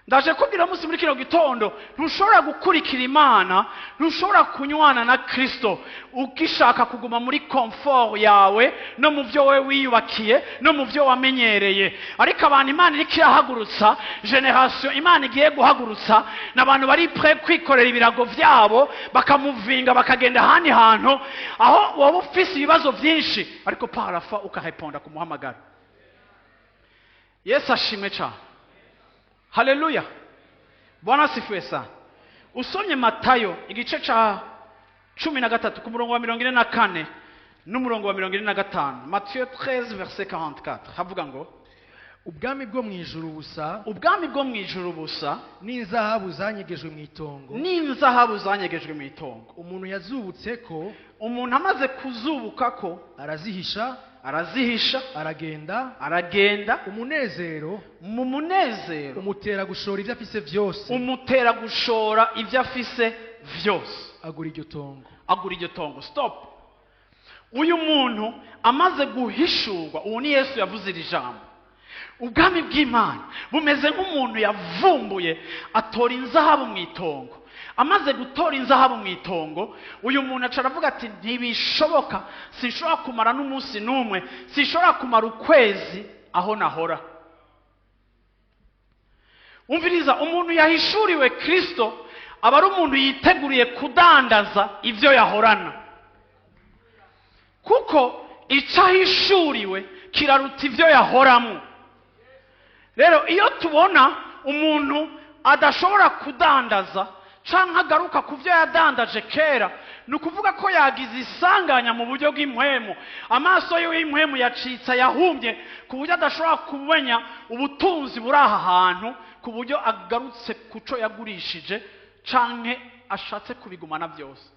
Ndaje kubwira munsi muri kino gitondo, ntushobora gukurikira Imana, ntushobora kunywana na Kristo ugishaka kuguma muri comfort yawe no mu byo wewe wiyubakiye no mu byo wamenyereye. Ariko abantu Imana iriko irahagurutsa, generation Imana igiye guhagurutsa, n'abantu bari prêt kwikorera ibirago vyabo bakamuvinga bakagenda ahandi hantu aho wowe ufise ibibazo vyinshi, ariko par la foi ukareponda kumuhamagara. Yesu ashimwe cyane. Haleluya. Bwana asifiwe sana. Usomye Matayo igice ca 13 ku murongo wa 44 n'umurongo wa 45, Matthieu 13 verset 44, havuga ngo ubwami bwo mwijuru busa, ubwami bwo mwijuru busa n'inzahabu zanyegejwe mu itongo, n'inzahabu zanyegejwe mu itongo. Umuntu yazubutse ko, umuntu amaze kuzubuka ko, arazihisha, arazihisha, aragenda, aragenda, umunezero, mu munezero umutera gushora ivyo afise vyose, umutera gushora ivyo afise vyose, agura iryo tongo. Agura iryo tongo. Stop. Uyu muntu amaze guhishurwa, ubu ni Yesu yavuze iri jambo, ubwami bw'Imana bumeze nk'umuntu yavumbuye atora inzahabu mu itongo. Amaze gutora inzahabu mu itongo, uyu muntu aca aravuga ati: "Ntibishoboka, sinshobora kumara n'umunsi n'umwe, sinshobora kumara ukwezi aho nahora." Umviriza, umuntu yahishuriwe Kristo aba ari umuntu yiteguriye kudandaza ibyo yahorana, kuko icyo ahishuriwe kiraruta ibyo yahoramo. Rero iyo tubona umuntu adashobora kudandaza canke agaruka ku byo yadandaje kera, ni ukuvuga ko yagize isanganya mu buryo bw'impwemu. Amaso yiwe y'impwemu yacitse, yahumbye ku buryo adashobora kumenya ubutunzi buri aha hantu, ku buryo agarutse ku co yagurishije canke ashatse kubigumana byose.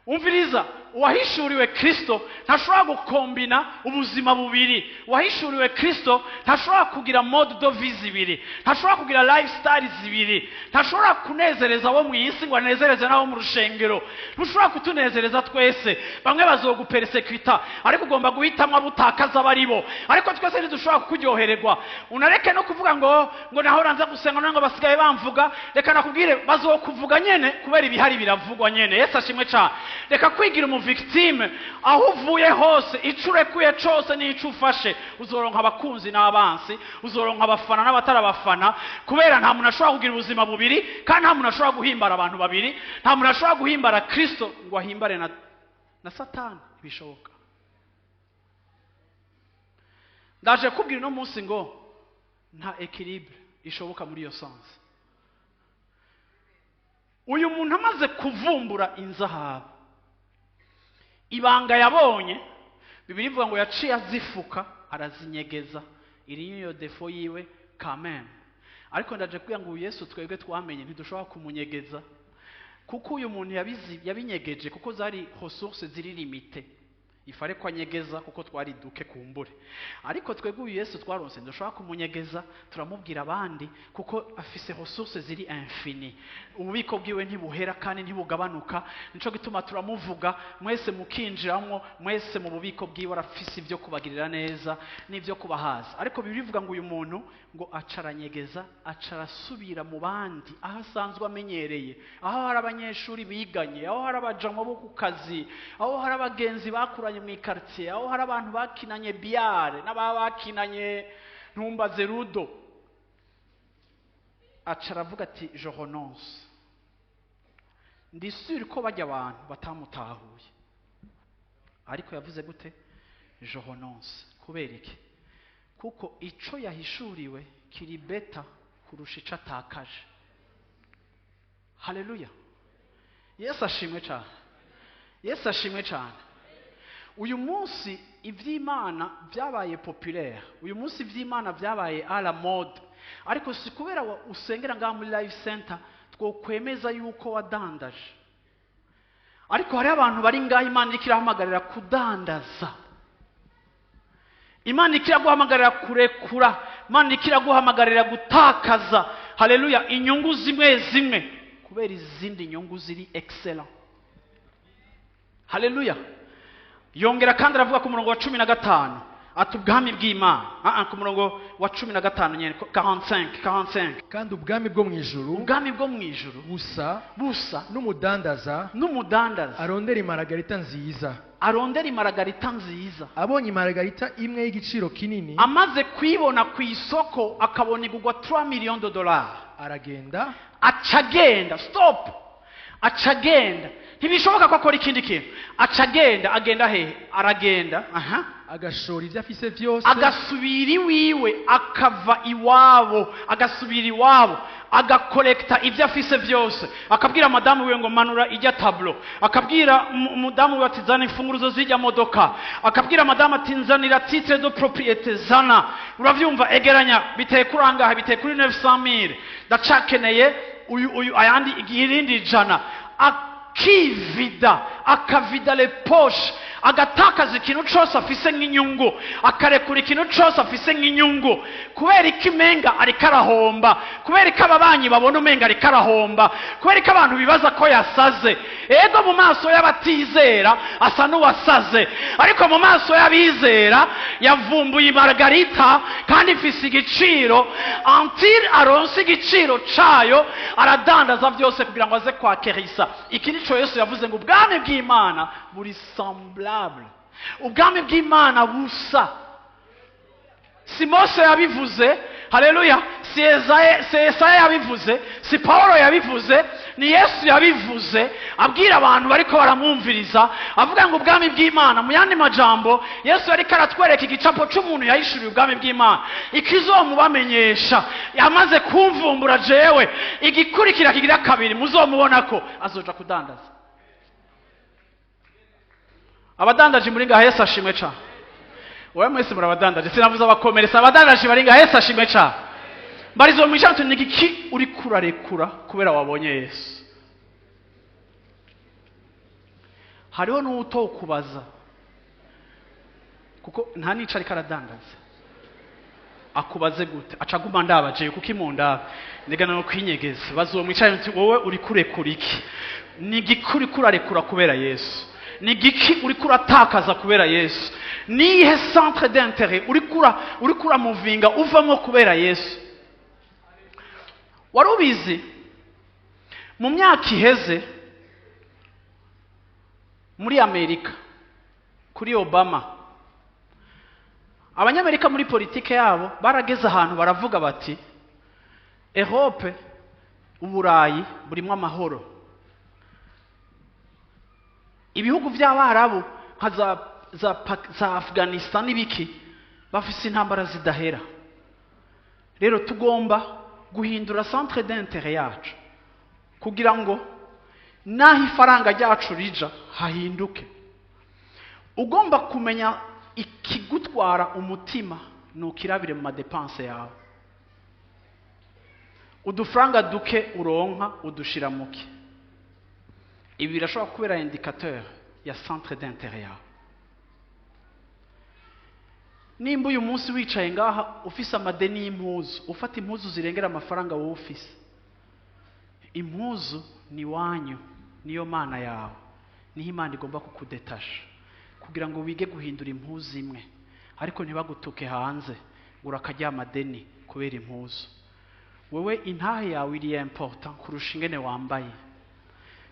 Umviriza, uwahishuriwe Kristo ntashobora gukombina ubuzima bubiri. Uwahishuriwe Kristo ntashobora kugira mode de vie zibiri, ntashobora kugira lifestyle zibiri, ntashobora kunezereza abo mu isi ngo anezereze n'abo mu rushengero. Ntushobora kutunezereza twese. Bamwe bazoguperesekwita, ariko ugomba guhitamo abo utakaza abo ari bo. Ariko twese ntidushobora kukuryohererwa. Unareke no kuvuga ngo nahora nza gusenga none ngo basigaye bamvuga. Reka nakubwire, bazokuvuga nyene, kubera ibihari biravugwa nyene. Yesu ashimwe cyane. Reka kwigira umuvictime. Aho uvuye hose, ico urekuye cose n'ico ufashe, uzoronka abakunzi n'abansi, uzoronka abafana n'abatari abafana, kubera nta muntu ashobora kugira ubuzima bubiri, kandi nta muntu ashobora guhimbara abantu babiri. Nta muntu ashobora guhimbara Kristo ngo ahimbare na Satani, ntibishoboka. Ndaje kubwira uno munsi ngo nta équilibre ishoboka muri iyo sens. Uyu muntu amaze kuvumbura inzahabu, ibanga yabonye, Bibiliya ivuga ngo yaciye azifuka, arazinyegeza. Iri niyo défaut yiwe kameme. Ariko ndaje kubwira ngo uyu Yesu twebwe twamenye ntidushobora kumunyegeza, kuko uyu muntu yabinyegeje kuko zari ressources ziri limitées, ifare ko anyegeza kuko twari duke kumbure. Ariko twebwe uyu Yesu twaronse ntidushobora kumunyegeza, turamubwira abandi, kuko afise ressources ziri infini. Ububiko bwiwe ntibuhera kandi ntibugabanuka. Nico gituma turamuvuga, mwese mukinjiramwo, mwese mu bubiko bwiwe arafise ibyo kubagirira neza n'ibyo kubahaza. Ariko Bibiliya ivuga ngo uyu muntu ngo acaranyegeza, acarasubira mu bandi aho asanzwe amenyereye, aho hari abanyeshuri biganye, aho hari abajamwa bo ku kazi, aho hari abagenzi bakuranye mu ikaritsiye, aho hari abantu bakinanye billard n'ababa bakinanye ntumbaze ludo. Aca aravuga ati: "Je renonce." Ndi sûr ko bajya abantu batamutahuye, ariko yavuze gute? "Je renonce." Kubera iki? Kuko ico yahishuriwe kiri better kurusha ico atakaje. Haleluya, Yesu ashimwe cyane, Yesu ashimwe cyane. Uyu munsi iby'Imana byabaye populaire, uyu munsi iby'Imana byabaye à la mode, ariko si kubera usengera ngaha muri Life Center twokwemeza yuko wadandaje. Ariko hariho abantu bari ngaha Imana iriko irahamagarira kudandaza, Imana iriko iraguhamagarira kurekura, Imana iriko iraguhamagarira gutakaza, haleluya, inyungu zimwe zimwe kubera izindi nyungu ziri excellent. Haleluya. Yongera kandi aravuga ku murongo wa 15 ati ubwami bw'Imana, ku murongo wa 15 nyene, 45, 45. Kandi ubwami bwo mu ijuru Ubwami bwo mu ijuru busa busa n'umudandaza n'umudandaza arondera imaragarita nziza. Arondera imaragarita nziza. Abonye imaragarita imwe y'igiciro kinini, Amaze kuyibona ku isoko, akabona igurwa 3 millions de dollars, aragenda aca agenda. Stop. Aca agenda, ntibishoboka ko akora ikindi kintu, aca agenda. Agenda hehe? Aragenda, aha. Agashora ibyo afise byose, Agasubira iwiwe, akava iwabo agasubira iwabo, agakorekta ibyo afise byose, akabwira madamu wiwe ngo: "Manura ijya tableau." Akabwira umudamu wiwe ati: "Zana imfunguruzo z'ijya modoka." Akabwira madamu ati: "Nzanira titre de propriété, zana." Uravyumva? "Egeranya, biteye kuri angahe?" "Biteye kuri 900,000, ndacakeneye uyu ayandi irindi 100." Akivida, akavida les poches. Agatakaza ikintu cose afise nk'inyungu, akarekura ikintu cose afise nk'inyungu. Kubera iki umenga ariko arahomba? Kubera ko ababanyi babona umenga ariko arahomba? Kubera ko abantu bibaza ko yasaze? Ego, mu maso y'abatizera asa n'uwasaze, ariko mu maso y'abizera yavumbuye imargarita kandi ifise igiciro. Until aronse igiciro cayo, aradandaza byose kugira ngo aze kwakerisa. Iki nico Yesu yavuze ngo ubwami bw'Imana buri semblable, ubwami bw'Imana busa. Si Mose yabivuze, haleluya, si Yesaya yabivuze, si Paulo yabivuze, ni Yesu yabivuze, abwira abantu bariko baramwumviriza, avuga ngo ubwami bw'Imana. Mu yandi majambo, Yesu yariko aratwereka igicapo c'umuntu yahishuriye ubwami bw'Imana. Ikizomubamenyesha yamaze kumvumbura jewe, igikurikira kigira kabiri muzomubona ko azoja kudandaza. Abadandaji muri ngaha, Yesu ashimwe cane. Wowe mwese murabadandaje, sinavuze abakomeresa, abadandaji bari ngaha, Yesu ashimwe cane. Mbarizo mwisha ni igiki uri kurarekura kubera wabonye Yesu? Hariho n'uwutokubaza kuko nta nico ariko aradandaza. Akubaze gute? Aca aguma ndabajeyo kuko imundaba ndega no kwinyegeza. Bazomwicara nti wowe uri kurekura iki? Ni igiki uri kurarekura kubera Yesu? Ni igiki uri kuratakaza kubera Yesu? Niyihe centre d'intérêt uri kuramuvinga uvamo kubera Yesu? Wari ubizi, mu myaka iheze muri Amerika kuri Obama, Abanyamerika muri politike yabo barageze ahantu baravuga bati: "Europe, Uburayi burimo amahoro, ibihugu by'Abarabu nka za Afghanistan n'ibiki bafise intambara zidahera. Rero tugomba guhindura centre d'intérêt yacu kugira ngo naho ifaranga ryacu rija hahinduke." Ugomba kumenya ikigutwara umutima, nukirabire mu ma dépenses yawe. Udufaranga duke uronka udushira muke, ibi birashobora kubera indicateur ya centre d'intérêt yawe. Nimba uyu munsi wicaye ngaha ufise amadeni y'impuzu, ufata impuzu zirengera amafaranga wowe ufise, impuzu ni wanyu, niyo mana yawe, niho Imana igomba kukudetasha kugira ngo wige guhindura impuzu imwe, ariko ntibagutuke hanze ngo urakarya amadeni kubera impuzu. Wewe intahe yawe iri important kurusha ingene wambaye.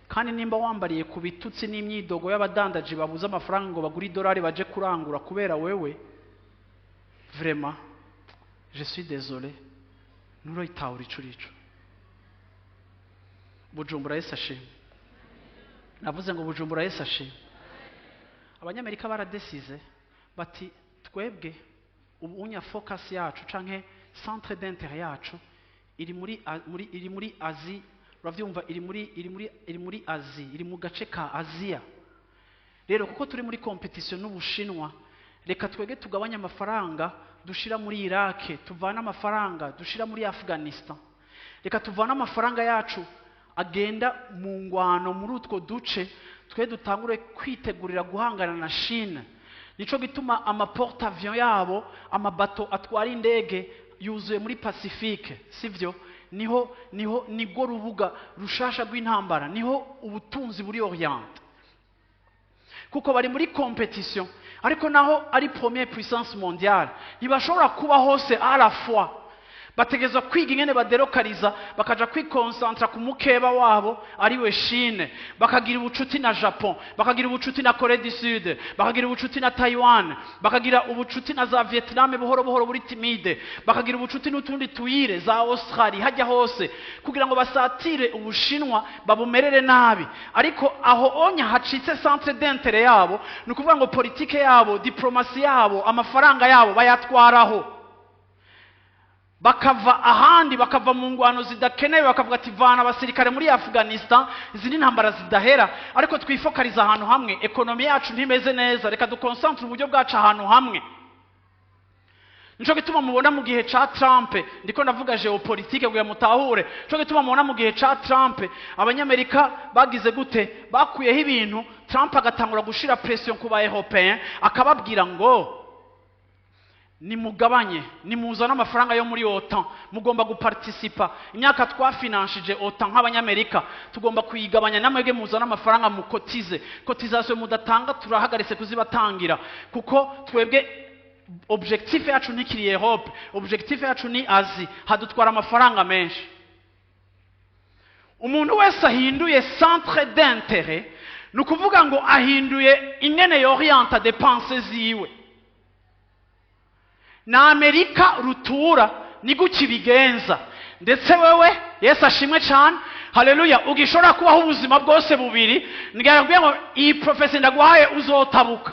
Kandi nimba wambariye ku bitutsi n'imyidogo y'abadandaji babuze amafaranga ngo bagure idolari baje kurangura kubera wewe, vraiment je suis désolé, nturoyitahura ico urico. Bujumbura, Yesu ashimwe. Navuze ngo Bujumbura, Yesu ashimwe. Abanyamerika baradesize bati: "Twebwe ubu unya focus yacu canke centre d'intérêt yacu iri muri Asie." Uravyumva, iri muri Asie, iri mu gace ka Aziya. "Rero kuko turi muri compétition n'Ubushinwa, reka twege tugabanye amafaranga dushira muri Iraq, tuvane amafaranga dushira muri Afghanistan, reka tuvane amafaranga yacu agenda mu ngwano muri utwo duce, twe dutangure kwitegurira guhangana na Chine." Nico gituma ama porte-avions yabo, amabato atwara indege yuzuye muri Pacifique, sivyo? Niho nibwo rubuga rushasha rw'intambara, niho ubutunzi buri orienté, kuko bari muri compétition. Ariko naho ari première puissance mondiale, ntibashobora kuba hose à la fois. Bategerezwa kwiga ingene badelokaliza, bakaja kwikonsantra ku mukeba wabo ariwe Chine, bakagira ubucuti na Japon, bakagira ubucuti na Corée du Sud, bakagira ubucuti na Taiwan, bakagira ubucuti na za Vietnam buhoro buhoro buri timide, bakagira ubucuti n'utundi tuyire za Australie hajya hose, kugira ngo basatire Ubushinwa babumerere nabi. Ariko aho onya hacitse centre d'intérêt yabo, ni ukuvuga ngo politike yabo, diplomatie yabo, amafaranga yabo bayatwaraho, bakava ahandi, bakava mu ngwano zidakenewe, bakavuga ati: "Vana abasirikare muri Afghanistan, izi ni intambara zidahera, ariko twifokariza ahantu hamwe. Économie yacu ntimeze neza, reka dukonsantre uburyo bwacu ahantu hamwe." Nico gituma mubona mu gihe ca Trump, ndiko ndavuga géopolitique kugira mutahure, nico gituma mubona mu gihe ca Trump Abanyamerika bagize gute? Bakuyeho ibintu. Trump yavuze ngo: "Jewe Trump agatangura gushira pression ku ba européen, akababwira ngo nimugabanye, nimuzane amafaranga yo muri OTAN, mugomba guparticipa. Imyaka twafinanshije OTAN nk'abanyamerika tugomba kuyigabanya, namwebwe muzane amafaranga mukotize. Cotisation mudatanga turahagaritse kuzibatangira, kuko twebwe objectif yacu ntikiri Europe, objectif yacu ni Asie, hadutwara amafaranga menshi. Umuntu wese ahinduye centre d'intérêt, ni ukuvuga ngo ahinduye ingene yorienta dépenses ziwe. Na Amerika rutura ni gutya ibigenza. Ndetse wewe, Yesu ashimwe cyane, haleluya, ugishobora kubaho ubuzima bwose bubiri. Ndabwira ngo iyi prophétie ndaguhaye, uzotabuka.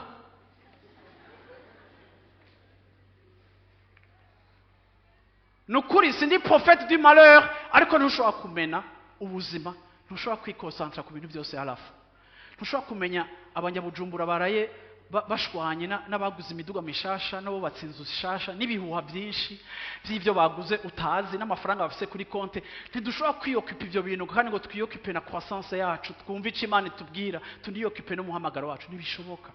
Ni ukuri sindi prophète du malheur, ariko ntushobora kumena ubuzima, ntushobora kwikonsantara ku bintu byose harafu. Ntushobora kumenya abanyabujumbura baraye bashwanye n'abaguze imiduga mishasha n'abubatse inzu zishasha n'ibihuha byinshi by'ibyo baguze utazi n'amafaranga bafise kuri konte. Ntidushobora kwiyokipa ibyo bintu kandi ngo twiyokipe na croissance yacu, twumve icyo Imana itubwira, tuniyokipe n'umuhamagaro wacu. Ntibishoboka.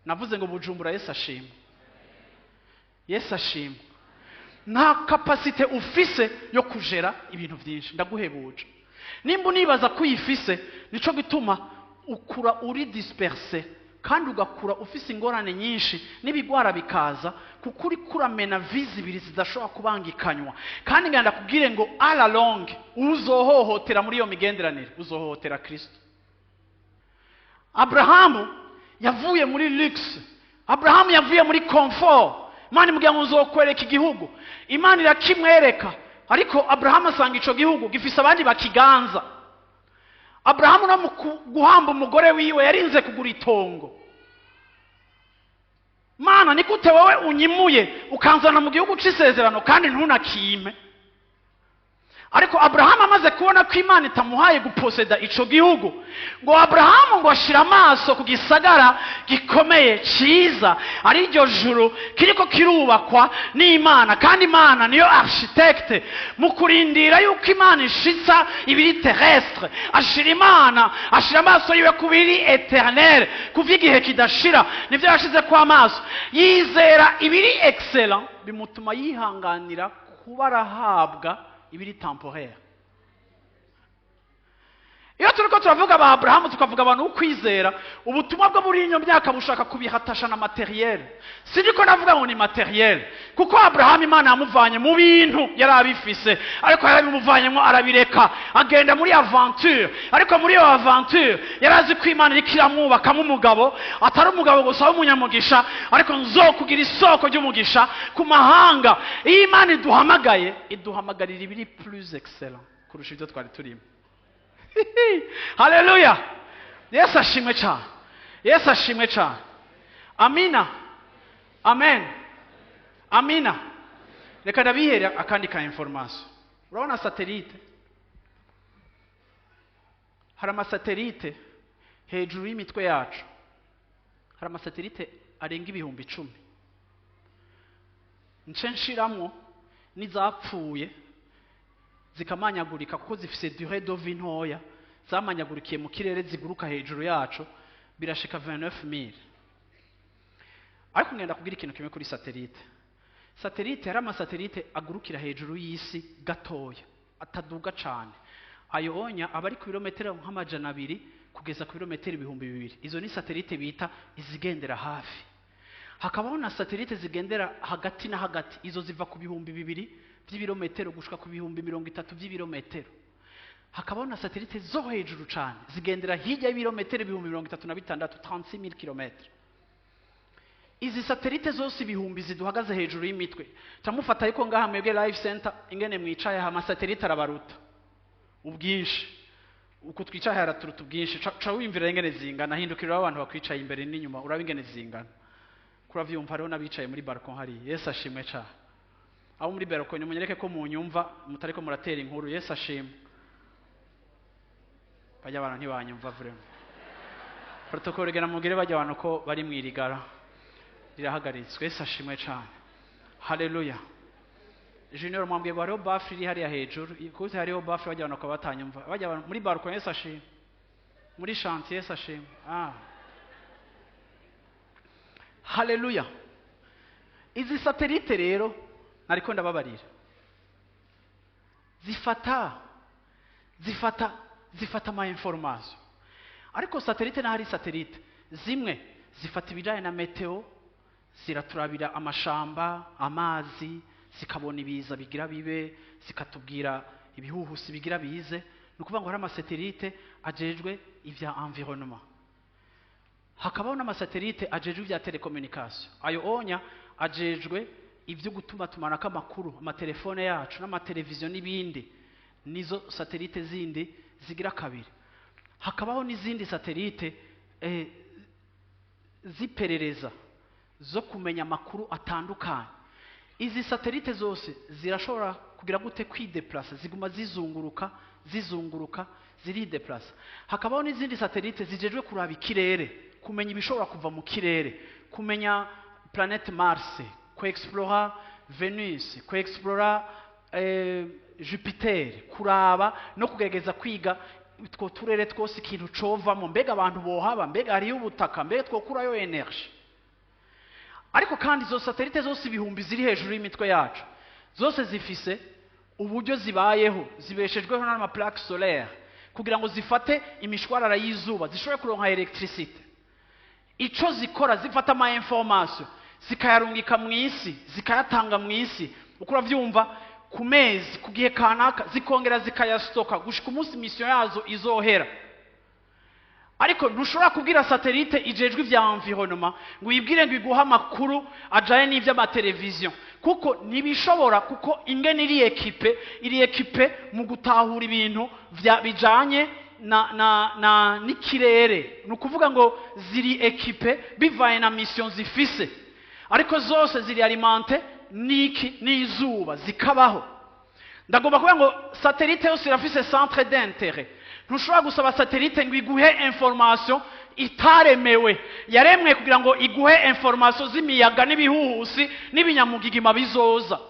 Navuze ngo Bujumbura, Yesu ashimwe, Yesu ashimwe. Nta capacité ufise yo kujera ibintu byinshi, ndaguhebuje. Nimba unibaza ko uyifise, nico gituma ukura uri dispersé kandi ugakura ufise ingorane nyinshi n'ibigwara bikaza, kuko uri kuramena vies zibiri zidashobora kubangikanywa. Kandi ngenda kubwire ngo à la longue uzohohotera muri iyo migenderanire, uzohohotera Kristo. Abrahamu yavuye muri luxe, Abrahamu yavuye muri confort. Imana imubwira ngo nzokwereka igihugu, Imana irakimwereka, ariko Abrahamu asanga ico gihugu gifise abandi bakiganza. Abrahamu no mu guhamba umugore wiwe yarinze kugura itongo. Mana, ni gute wowe unyimuye ukanzana mu gihugu c'isezerano kandi ntunakime? Ariko Aburahamu amaze kubona ko Imana itamuhaye guposeda ico gihugu, ngo Aburahamu ngo ashira amaso ku gisagara gikomeye ciza, ari iryo juru kiriko kirubakwa n'Imana, kandi Imana niyo architecte. Mu kurindira yuko Imana ishitsa ibiri terrestre, ashira Imana, ashira amaso yiwe ku biri éternel, kuva igihe kidashira. Nivyo yashize ko amaso, yizera ibiri excellent, bimutuma yihanganira kuba arahabwa ibiri temporaire. Iyo turiko turavuga ba Aburahamu, tukavuga abantu ukwizera, ubutumwa bwo muri iyo myaka bushaka kubihatasha na matériel. Siniko navuga ngo ni matériel, kuko Aburahamu Imana yamuvanye mu bintu yari abifise, ariko yarabimuvanyemo arabireka, agenda muri aventure. Ariko muri iyo aventure yari azi ko Imana iriko iramwubakamo umugabo, atari umugabo gusa w'umunyamugisha, ariko nzokugira isoko ry'umugisha ku mahanga. Iyo Imana iduhamagaye, iduhamagarira ibiri plus excellent kurusha ibyo twari turimo. Haleluya, Yesu ashimwe cyane, Yesu ashimwe cyane. Amina, amen, amina. Reka ndabihere akandi ka information. Urabona satellite, hari amasatelite hejuru y'imitwe yacu, hari amasatelite arenga 10,000. Nce nshiramwo n'izapfuye zikamanyagurika, kuko zifise durée de vie ntoya, zamanyagurikiye mu kirere ziguruka hejuru yacu, birashika 29000. Ariko ngenda kubwira ikintu kimwe kuri satellite. Satellite, hari amasatelite agurukira hejuru y'isi gatoya, ataduga cane. Ayo onya aba ari ku birometero nk'200 kugeza ku birometero 2000. Izo ni satellite bita izigendera hafi. Hakabaho na satellite zigendera hagati na hagati, izo ziva ku 2000 by'ibirometero gushika ku 30,000 by'ibirometero. Hakabaho na satellite zo hejuru cane, zigendera hirya y'ibirometero 36,000, 36000 km. Izi satellite zose ibihumbi ziduhagaze hejuru y'imitwe, camufata ariko ngaha mwebwe Life Center ingene mwicaye aha, amasatelite arabaruta ubwinshi. Uko twicaye haraturuta ubwinshi. Ca wiyumvira ingene zingana. Hindukirira abantu bakwicaye imbere n'inyuma, uraba ingene zingana. Kuravyumva, hariho n'abicaye muri balcon hariya. Yesu ashimwe cane. Abo muri balcon, munyereke ko munyumva, mutariko muratera inkuru. Yesu ashimwe. Bajya abantu ntibanyumva vraiment. Protocole, gena mugire bajya abantu ko bari mwirigara rirahagaritswe. Yesu ashimwe cane, haleluya. Junior, mwambwiye ngo hariho baffle iri hariya hejuru. Kuko hariho baffle, bajya abantu bakaba batanyumva, bajya abantu muri balcon. Yesu ashimwe. Muri chantier sashimwe. Ah. Haleluya. Izi satellite rero nariko ndababarira. Zifata ama information. Ariko satellite na hari satellite zimwe zifata ibijanye na meteo, ziraturabira amashamba, amazi, zikabona ibiza bigira bibe, zikatubwira ibihuhusi bigira bize. Ni ukuvuga ngo hari amasatelite ajejwe ivya environnement, hakabaho n'amasatelite ajejwe ivya telecommunication. Ayo onya ajejwe ivyo gutuma tumanako amakuru, amatelefone yacu n'amateleviziyo n'ibindi. Nizo satelite zindi zigira kabiri. Hakabaho n'izindi satelite ziperereza zo kumenya amakuru atandukanye. Izi satelite zose zirashobora kugira gute? Kwideplasa, ziguma zizunguruka, zizunguruka, zirideplasa. Hakabaho n'izindi satelite zijejwe kuraba ikirere, kumenya ibishobora kuva mu kirere, kumenya planète Mars, kuexplora Venus, kuexplora Jupiter, kuraba no kugerageza kwiga utwo turere twose, ikintu covamo, mbega abantu bohaba, mbega hariyo ubutaka, mbega twokurayo energy. Ariko kandi izo satelite zose ibihumbi ziri hejuru y'imitwe yacu, zose zifise uburyo zibayeho, zibeshejweho n'ama plaque solaire kugira ngo zifate imishwarara y'izuba, zishobore kuronka electricité. Ico zikora, zifata ama information zikayarungika mu isi, zikayatanga mu isi, uko uravyumva, ku mezi, ku gihe kanaka, zikongera zikayastoka gushika umunsi mission yazo izohera. Ariko ntushobora kubwira satellite ijejwe ivya environnement ngo uyibwire ngo iguhe amakuru ajanye n'ivy'amateleviziyo, kuko ntibishobora, kuko ingene iri équipée, iri équipée mu gutahura ibintu vya bijanye na n'ikirere. Ni ukuvuga ngo ziri équipées bivaye na mission zifise, ariko zose ziri alimentées n'iki? N'izuba, zikabaho. Ndagomba kuvuga ngo satellite yose irafise centre d'intérêt. Ntushobora gusaba satellite ngo iguhe information itaremewe. Yaremwe kugira ngo iguhe information z'imiyaga n'ibihuhusi n'ibinyamugigima bizoza.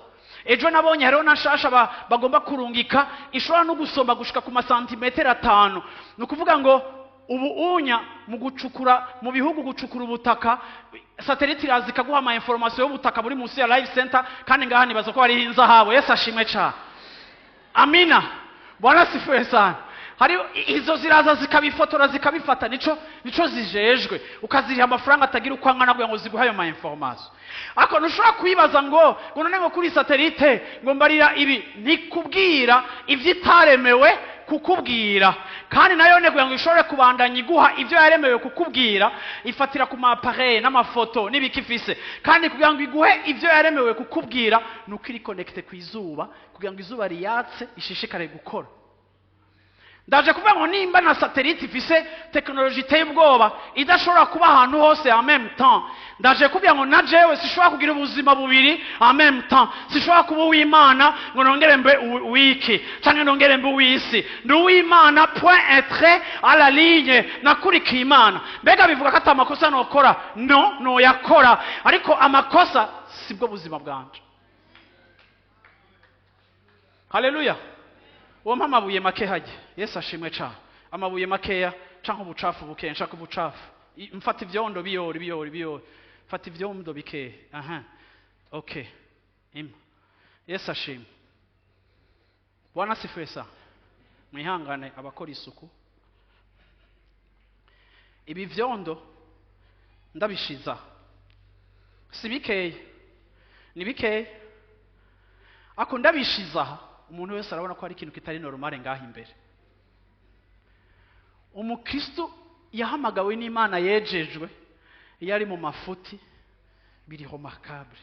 Ejo nabonye hariho na nshasha bagomba kurungika, ishobora no gusoma gushika ku masantimetero 5. Ni ukuvuga ngo ubu unya mu gucukura mu bihugu, gucukura ubutaka, satellite iraza ikaguha ama information y'ubutaka buri munsi ya Life Center. Kandi ngaha nibaza ko hariho inzahabu. Yesu ashimwe cyane. Amina. Bwana sifiwe sana. Hari izo ziraza zikabifotora, zikabifata, nico zijejwe, ukaziriha amafaranga atagira uko angana kugira ngo ziguhe ayo ma information. Ariko ntushobora kwibaza ngo none ngo kuri satellite ngo mbarira ibi. Ntikubwira ivyo itaremewe kukubwira. Kandi nayo ne kugira ngo ishobore kubandanya iguha ivyo yaremewe kukubwira, ifatira ku ma appareil n'amafoto n'ibiki ifise. Kandi kugira ngo iguhe ivyo yaremewe kukubwira, nuko iri connecté ku izuba, kugira ngo izuba riyatse ishishikare gukora. Ndaje kuvuga ngo nimba na satellite ifise tekinoloji iteye ubwoba idashobora kuba ahantu hose en même temps, ndaje kuvuga ngo na jewe sishobora kugira ubuzima bubiri en même temps. Sishobora kuba uw'Imana ngo nongere mbe uwiki canke nongere mbe uw'isi. Ndi uw'Imana, point et trait à la ligne. Nakurikiye Imana. Mbega bivuga ko ata amakosa nokora? No, noyakora, ariko amakosa sibwo buzima bwanje. Haleluya. Wompa amabuye make hajye. Yesu ashimwe cyane. Amabuye makeya canke ubucafu bukeya. Nshaka ubucafu. Mfata ivyondo biyori biyori biyori, mfata ivyondo bikeya. Aha, okay, ima. Yesu ashimwe. Bwana sifiwe sana. Mwihangane abakora isuku. Ibi vyondo ndabishiza, si bikeya, ni bikeya, ako ndabishiza aha, umuntu wese arabona ko hari ikintu kitari normale ngaha imbere. Umukristo yahamagawe n'Imana, yejejwe, iyo ari mu mafuti biri remarquable.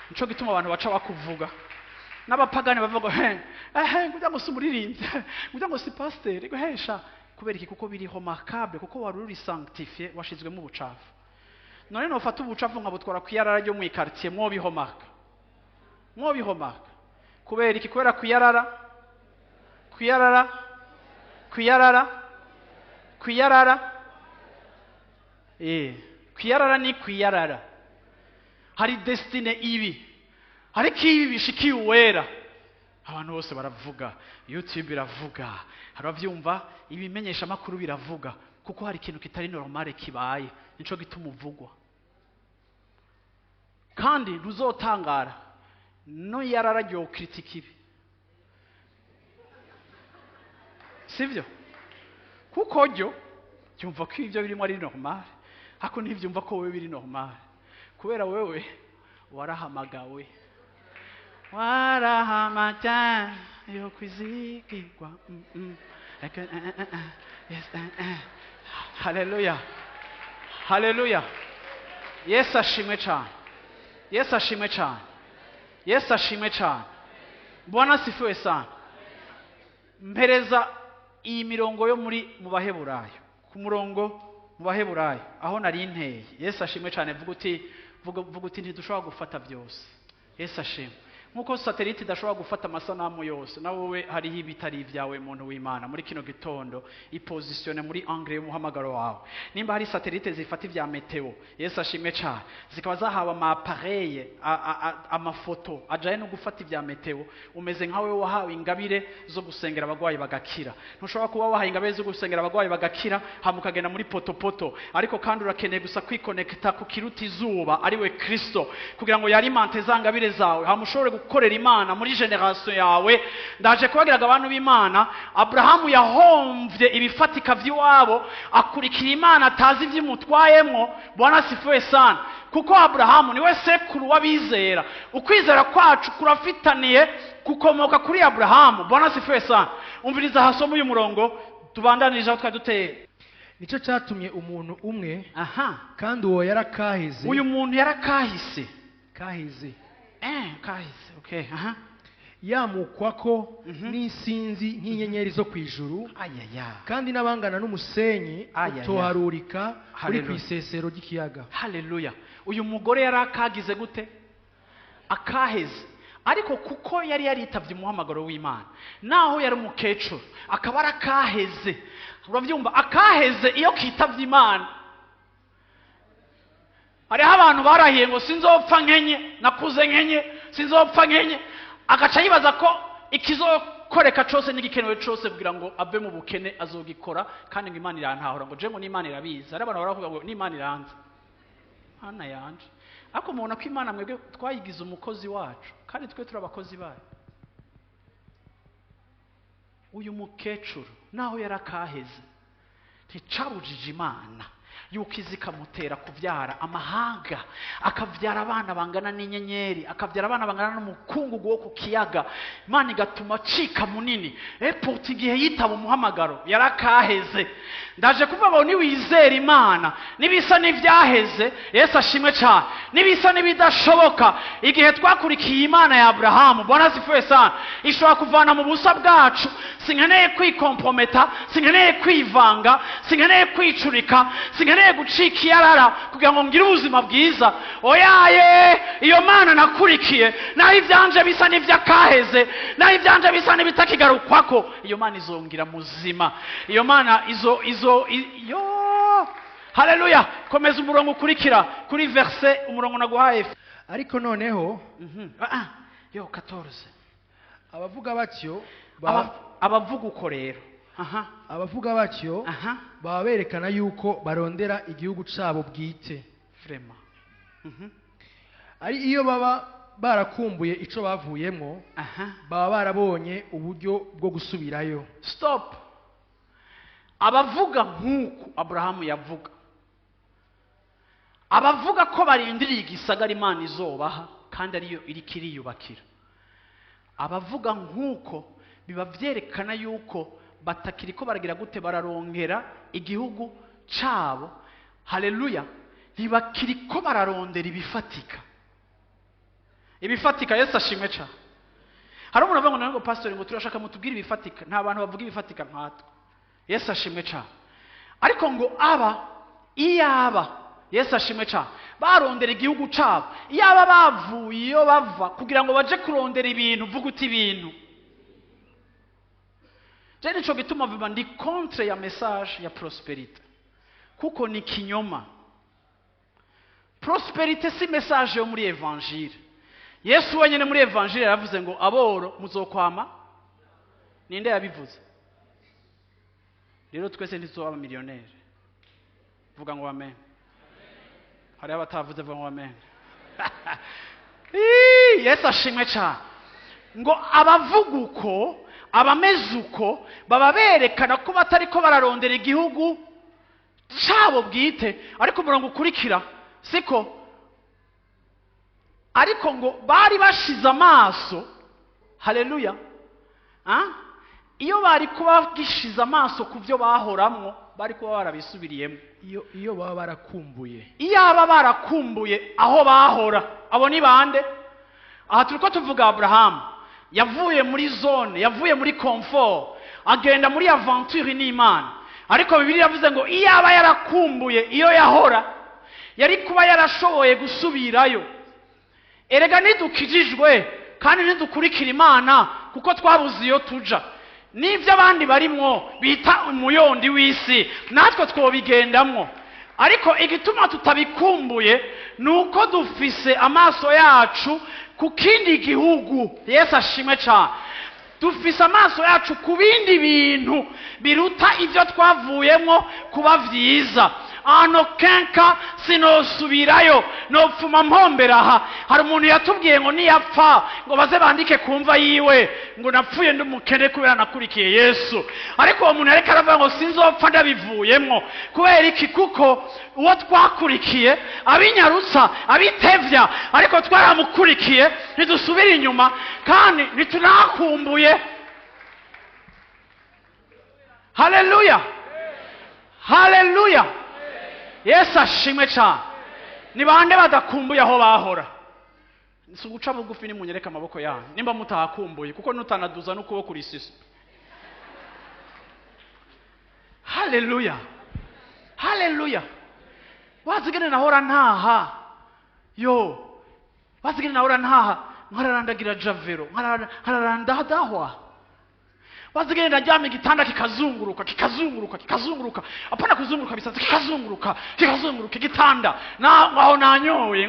Nico gituma abantu baca bakuvuga, n'abapagani bavuga: "He ehe, nguja ngo si umuririmbyi, nguja ngo si pasiteri, ngo hesha." Kubera iki? Kuko biri remarquable, kuko wari uri sanctifié, washizwemo ubucafu. None nofata ubucafu nkabutwara ku iyarara ryo mu ikartier, mwobihomaka? Mwobihomaka kubera iki? Kubera kuyarara, kuyarara, kuyarara, kuyarara, kuyarara ni kuyarara. Hari destinée ibi, ariko ibi bishikiye uwera. Abantu bose baravuga, YouTube iravuga, hari abavyumva, ibimenyesha makuru biravuga, kuko hari ikintu kitari normale kibaye, nico gituma uvugwa. Kandi ntuzotangara no yarararyo critique ibi, sivyo? Kuko ryo yumva ko ibyo birimo ari normal, ariko ntibyumva ko wowe biri normal, kubera wewe warahamagawe, warahamagawe yo kwizigirwa. Yes, Haleluya, haleluya. Yesu ashimwe cyane, Yesu ashimwe cyane, Yesu ashimwe cyane. Bwana asifiwe sana. Mpereza iyi mirongo yo muri mu Baheburayo, ku murongo mu Baheburayo aho nari nteye. Yesu ashimwe cyane. Vuga uti, vuga uti ntidushobora gufata byose. Yesu ashimwe. Nkuko satellite idashobora gufata amasanamu yose, na wowe hariho ibitari ibyawe, muntu w'Imana. Muri kino gitondo ipositione muri angle y'umuhamagaro wawe. Nimba hari satellite zifata ibya meteo, Yesu ashimwe cyane, zikaba zahawe ama appareil, amafoto ajaye no gufata ibya meteo, umeze nkawe wahawe ingabire zo gusengera abagwayi bagakira. Ntushobora kuba wahawe ingabire zo gusengera abagwayi bagakira hama ukagenda muri potopoto, ariko kandi urakeneye gusa kwikonekta ku kiruta izuba ariwe Kristo, kugira ngo yarimante za ngabire zawe, hama ushobore gukorera Imana muri generation yawe. Ndaje kubabwira abantu b'Imana, Abrahamu yahomvye ibifatika vy'iwabo, akurikira Imana atazi ivy'imutwayemwo. Bwana asifiwe sana. Kuko Abrahamu niwe sekuru w'abizera. Ukwizera kwacu kurafitaniye kukomoka kuri Abrahamu. Bwana asifiwe sana. Umviriza hasoma uyu murongo tubandanirije aho twari duteye. Nico cyatumye umuntu umwe, aha, kandi uwo yarakaheze. Uyu muntu yarakahise, kaheze, kahise, okay, aha, yamukwa ko n'isinzi nk'inyenyeri zo kwijuru, ayaya, kandi n'abangana n'umusenyi utoharurika uri Haleluya. kwisesero ry'ikiyaga. Haleluya. Uyu mugore yarakagize gute? Akaheze. Ariko kuko yari yaritavye umuhamagaro w'Imana, naho yari umukecuru akaba arakaheze. Uravyumva, akaheze iyo kitavye Imana. Hariho abantu barahiye ngo sinzopfa nkenye, nakuze nkenye, sinzopfa nkenye, agaca yibaza ko ikizokoreka cose n'igikenewe cose kugira ngo ave mu bukene azogikora, kandi ngo Imana irantahura, ngo je ngo n'Imana irabizi. Hari abantu baravuga ngo n'Imana iranze, Mana yanje. Ariko mubona ko Imana mwebwe twayigize umukozi wacu, kandi twe turi abakozi bayo. Uyu mukecuru naho yarakaheze, nticabujije Imana yuko izi ikamutera kubyara amahanga, akabyara abana bangana n'inyenyeri, akabyara abana bangana n'umukungugu wo ku kiyaga. Imana igatuma acika munini. Epoti igihe yitaba umuhamagaro yarakaheze. Ndaje kuvuga ngo niwizera Imana, nibisa n'ivyaheze, Yesu ashimwe cyane, nibisa n'ibidashoboka, igihe twakurikiye Imana ya Abrahamu, Bwana asifiwe sana, ishobora kuvana mu busa bwacu. Sinkeneye kwikomprometa, sinkeneye kwivanga, sinkeneye kwicurika, sinkeneye gucika iyarara kugira ngo ngire ubuzima bwiza. Oyaye, iyo Mana nakurikiye, naho ivyanje bisa n'ivyakaheze, naho ivyanje bisa n'ibitakigarukwako, iyo Mana izongira muzima. Iyo Mana izo izo yo. Haleluya. Komeza umurongo ukurikira kuri verse, umurongo naguhaye. Ariko noneho Yo 14. Abavuga batyo abavuga uko rero, aha, abavuga batyo aha, baba berekana yuko barondera igihugu cabo bwite. Vraiment. Ari iyo baba barakumbuye ico bavuyemwo, aha, baba barabonye uburyo bwo gusubirayo. Stop. Abavuga nk'uko Abrahamu yavuga, abavuga ko barindiriye igisagara Imana izobaha kandi ariyo iriko iriyubakira, abavuga nk'uko biba vyerekana yuko batakiriko baragira gute, bararongera igihugu cabo. Haleluya. Ntibakiriko bararondera ibifatika, ibifatika. Yesu ashimwe cyane. Hari umuntu avuga ngo ngo pastor, ngo turashaka mutubwire ibifatika. Nta bantu bavuga ibifatika nkatwe. Yesu ashimwe cyane. Ariko ngo aba iyaba, Yesu ashimwe cyane, barondera igihugu cabo, iyaba bavuye iyo bava kugira ngo baje kurondera ibintu, vuga uti ibintu. Je nico gituma vuba ndi contre ya message ya prosperité, kuko ni kinyoma. Prosperité si message yo muri évangile. Yesu wenyine muri evanjiri yaravuze ngo aboro muzokwama. Ninde yabivuze? Rero twese ntituzoba abamiliyoneri. Vuga ngo amen. Hariho abatavuze, vuga ngo amen. Ii, Yesu ashimwe cyane. Ngo abavuga uko, abameze uko, baba berekana ko batariko bararondera igihugu cyabo bwite. Ariko umurongo ukurikira siko, ariko ngo bari bashize amaso, haleluya, ah? Iyo bari kuba gishize amaso ku byo bahoramwo, bari kuba barabisubiriyemo. Iyo baba barakumbuye, iyaba barakumbuye aho bahora. Abo ni bande? Aha turiko tuvuga Aburahamu yavuye muri zone, yavuye muri confort, agenda muri aventure n'Imana. Ariko Bibiliya yavuze ngo iyaba yarakumbuye iyo yahora, yari kuba yarashoboye gusubirayo. Erega ntidukijijwe kandi ntidukurikira Imana kuko twabuze iyo tuja. N'ibyo abandi barimwo bita umuyondi w'isi, natwe twobigendamwo. Ariko igituma tutabikumbuye ni uko dufise amaso yacu ku kindi gihugu. Yesu ashimwe cyane. Dufise amaso yacu ku bindi bintu biruta ibyo twavuyemo kuba vyiza. Ano kenka sinosubirayo, nopfuma mpombera aha. Hari umuntu yatubwiye ngo niyapfa ngo baze bandike kumva yiwe ngo napfuye ndi umukene kubera nakurikiye Yesu. Ariko uwo muntu yariko aravuga ngo sinzopfa ndabivuyemwo. Kubera iki? Kuko uwo twakurikiye abinyarutsa, abitevya, ariko twaramukurikiye, ntidusubira inyuma kandi ntitunakumbuye. Haleluya, haleluya. Yesu ashimwe cyane. Ni bande badakumbuye aho bahora? Si uguca bugufi, nimunyereke amaboko yanyu nimba mutahakumbuye, kuko nutanaduza n'ukuboko uri isiso. Haleluya, haleluya. Wazigene nahora ntaha, yo wazigene nahora ntaha nkararandagira javero, nkararanda dahwa. Wazigene ndaryama igitanda kikazunguruka, kikazunguruka, kikazunguruka, apana kuzunguruka bisanzwe, kikazunguruka, kikazunguruka igitanda. Aho nanyoye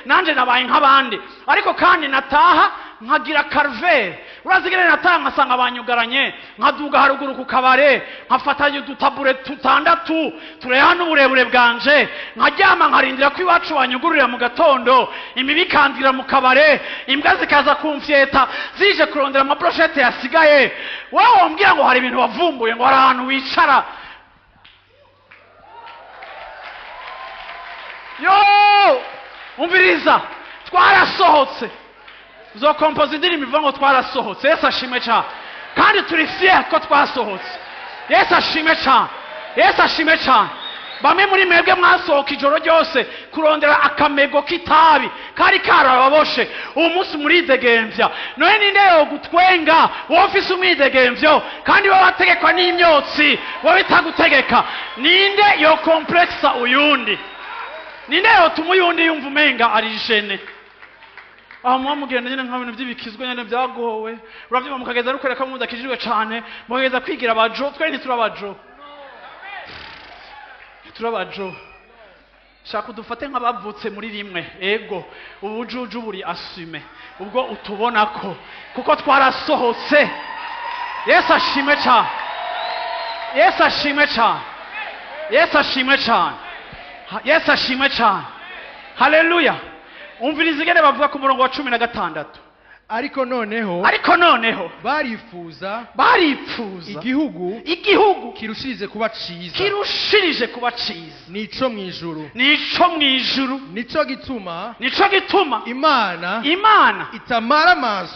nanje nabaye nk'abandi. Ariko kandi nataha nkagira calvaire. Urazigene nataha nkasanga banyugaranye, nkaduga haruguru ku kabare, nkafata udutabure tutandatu tureha n'uburebure bwanje, nkaryama nkarindira ko iwacu banyugururira mu gatondo, imibi ikandira mu kabare, imbwa zikaza kumfyeta zije kurondera amabroshete yasigaye. Wowe wombwira ngo hari ibintu wavumbuye, ngo hari ahantu wicara. Yo, umviriza, twarasohotse. Uzokompoza indirimbo ivuga ngo twarasohotse. Yesu ashimwe cyane. Kandi turi fier ko twasohotse. Yesu ashimwe cyane. Yesu ashimwe cyane. Bamwe muri mwebwe mwasohoka ijoro ryose kurondera akamego k'itabi kari karababoshe, uwo munsi muridegembya. None ninde yogutwenga wowe ufise umwidegemvyo kandi wowe wategekwa n'imyotsi, wowe itagutegeka? Ninde yo complexa uyundi? Ninde yotuma uyundi yumva umenga ari jene? Aho muba mugenda nyine nka bintu by'ibikizwe nyine byagowe, urabyumva mukageza ari ukwereka mudakijijwe cane, mukageza kwigira abajo. Twe ntiturabajo, turabajo. Shaka udufate nk'abavutse muri rimwe. Ego, ubujuju buri asume ubwo utubona ko, kuko twarasohotse. Yesu ashimwe cyane. Yesu ashimwe cyane. Yesu ashimwe cyane. Yesu ashimwe cyane. Haleluya. Umviriza ingene bavuga ku murongo wa 16. Ariko noneho, ariko noneho barifuza, baripfuza igihugu kirushirije kuba ciza, kirushirije kuba ciza, nico mwijuru, nico mwijuru. Nico gituma, nico gituma Imana itamarama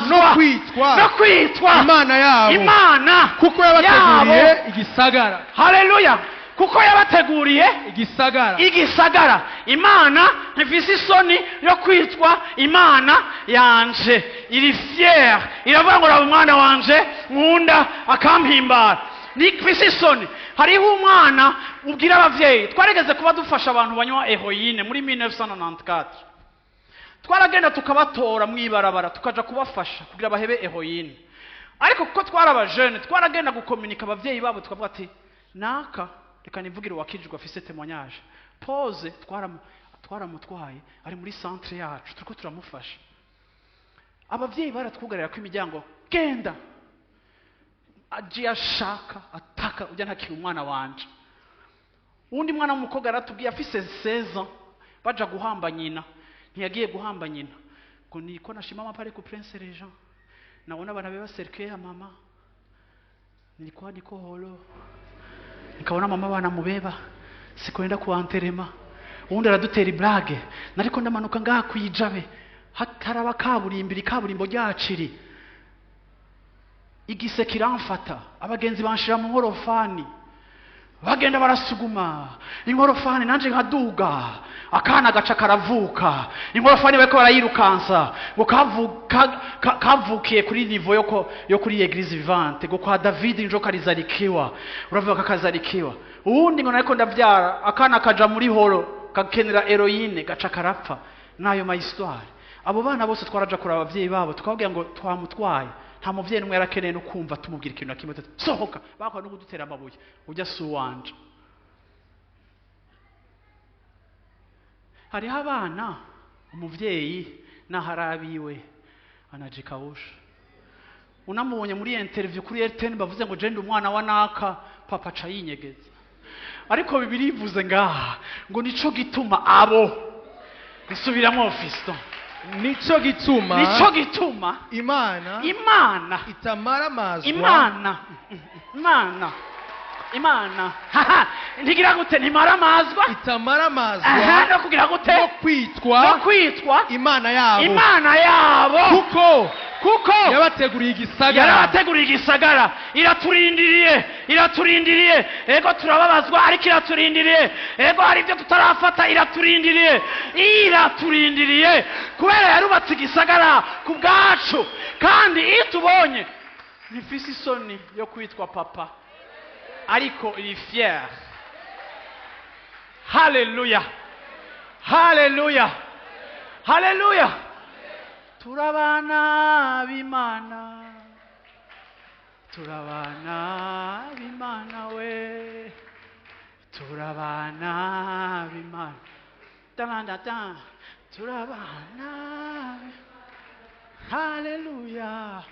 no kwitwa, no kwitwa Imana yabo, Imana kuko yabateguriye igisagara. Haleluya. Kuko yabateguriye igisagara, igisagara. Imana ntifise isoni yo kwitwa Imana yanje, iri fier, iravuga ngo raba umwana wanje nkunda akampimbara. Ntifise isoni. Hariho umwana ubwira abavyeyi, twaregeze kuba dufasha abantu banywa heroine muri 1994. Twaragenda tukabatora mwibarabara, tukaja kubafasha kugira bahebe heroine. Ariko kuko twarabajene, twaragenda gukomunika abavyeyi babo, tukavuga ati naka reka nivugire uwakijijwe afise témoignage. Pose Twaramutwaye, ari muri centre yacu, turiko turamufasha. Abavyeyi baratwugarira ko imiryango, genda aje ashaka ataka ujya ntakiri umwana wanje. Uwundi mwana w'umukobwa aratubwiye afise 16 ans, baja guhamba nyina, ntiyagiye guhamba nyina ngo niko nashimama pale ku Prince Regent, naona banabeba cercueil ya mama, nilikuwa niko holo nikaona mama banamubeba, sikuenda kuanterema. Uwundi aradutera iblage, nariko ndamanuka ngaha kwijabe, hataraba kaburimbo, ikaburimbo ryaciri, igise kiramfata, abagenzi banshira mu nkorofani, bagenda barasuguma inkorofani, nanje nkaduga, akana gaca karavuka, inkorofani bariko barayirukansa ngo kavukiye kuri niveau yo kuri Eglise Vivante, ngo kwa David njo karizarikiwa, uravuga kakazarikiwa. Uwundi ngo nariko ndavyara, akana kaja muri horo kakenera heroine, gaca karapfa. Nayo ma histoire. Abo bana bose twaraja kuraba abavyeyi babo, tukababwira ngo twamutwaye, nta muvyeyi n'umwe yarakeneye no kumva tumubwira ikintu na kimwe, sohoka, bakora no kudutera amabuye, ujya si uwanje. Hariho abana umuvyeyi naharabiwe anajikawusha, unamubonye muri interview kuri RTN bavuze ngo je ndi umwana wa naka, papa aca yinyegeza. Ariko Bibiliya ivuze ngaha ngo nico gituma abo nisubiramo Fiston, Nico gituma, nico gituma Imana, Imana itamaramazwa, Imana, Imana, Imana ntigira gute, ntimaramazwa, itamaramazwa no kugira gute, no kwitwa, no kwitwa Imana yabo, Imana yabo, kuko yabateguriye igisagara, yarabateguriye igisagara, iraturindiriye, iraturindiriye. Ego turababazwa ariko iraturindiriye, ego hari ibyo tutarafata, iraturindiriye, iraturindiriye kubera yarubatse igisagara ku bwacu. Kandi iyo tubonye ntifise isoni yo kwitwa papa, ariko iri fier. Haleluya, haleluya, haleluya. Turabana b'Imana, turabana b'Imana we, turabana b'Imana, ta turabana, haleluya.